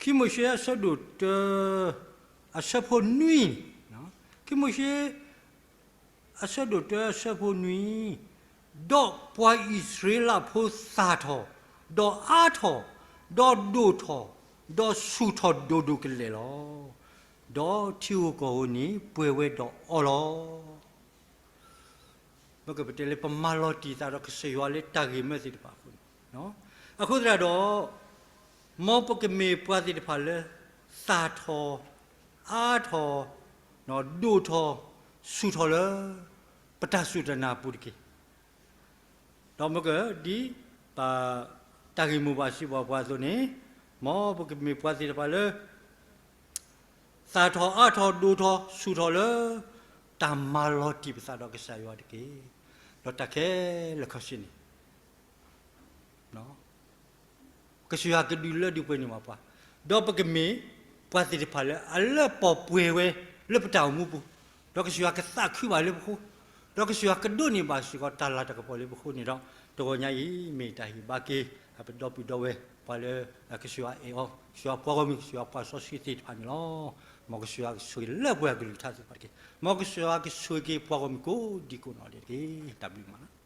ခံမိၤၡ့အဆၢဒိၣ်တၢ အဆၢဖိနွံ, ခံမိၤၡ့ အဆၢဒိၣ်တၢအဆၢဖိနွံ, ဒီးပှၤအံၣ်စရ့လးဖိသၣ်ထီၣ်, ဒီးအါထီၣ်, ဒီးဒိၣ်ထီၣ်, ဒီးဆူၣ်ထီၣ်ဒိၣ်ဒိၣ်ကလဲာ်လီၤ. ဒီးထံဧိၤကီၢ်ဧိၤန့ၣ် ပှဲၤဝဲဒီးအီၤလီၤ. မ့ၢ်ကပတဲလၢပမၤလီၤတံၢ်သးဒီးကစၢ်ယွၤလၢတၢ်ဂ့ၢ်မၢသ့ၣ်တဖၣ်အဃိန့ၣ်, အဃိသတးဒီး မ်ပကမ့ၢ်ပှၤသ့ၣ်တဖၣ်လၢ သၣ်ထီၣ်, အါထီၣ်, ဒိၣ်ထီၣ်, ဆူၣ်ထီၣ်လၢ ပတၢ်စူၢ်တၢ်နာ်အပူၤတက့ၢ်. ဒီးမ့ၢ်ကဒ် ပ တၢ်ဂ့ၢ်မိၢ်ပှၢ်စံးဘၣ်ပှၤအသိးန့ၣ်, မ်ပကမ့ၢ်ပှၤသ့ၣ်တဖၣ်လၢ သၣ်ထီၣ်အါထီၣ်ဒိၣ်ထီၣ်ဆူၣ်ထီၣ်လၢ တၢ်မၤလီၤတံၢ်ပသးဒီးကစၢ်ယွၤတက့ၢ်. ဒီးတၢ်ခဲလၢာ်ခဲဆ့န့ၣ် ကစၢ်ယွၤကဒုးလၢဒုးပှ့ၤန့ၢ်ဘၣ်ပှၤ, ဒီးပကမ့ၢ်ပှၤသ့ၣ်တဖၣ်လၢအလၢပှဲၤပှဲၤဝဲလၢပတၢ်အိၣ်မူပူၤ, ဒီးကစၢ်ယွၤကသးခုဘၣ်လၢပဃိ, ဒီးကစၢ်ယွၤကဒိးန့ၢ်ဘၣ်စ့ၢ်ကီးတၢ်လၤတၢ်ကပီၤလၢပဃိန့ၣ်ဒီး, တဂီၤညါအံၤမ့ၢ်တၢ်ဟ့ၣ်ဘါက့ၤ ပဒီပုၢ်ဒီဝဲၢ်ပှၤလၢ ကစၢ်ယွၤအဲၣ်အီၤ, ကစၢ်ယွၤပှၤဂီၢ်မုၢ်, ကစၢ်ယွၤပှၤစီဆှံသ့ၣ်တဖၣ်န့ၣ်လီၤ. မ်ကစၢ်ယွၤကဆိၣ်ဂ့ၤလၢပှဲၤအကလုၢ်ကထါသ့ၣ်တဖၣ်တက့ၢ်. မ်ကစၢ်ယွၤကဆိၣ်ဂ့ၤက့ၤပှၤဂီၢ်မုၢ်ကိးဒံကိးနီၢ်ဒဲးတက့ၢ်. တၢ်ဘျုးမးလီၤ.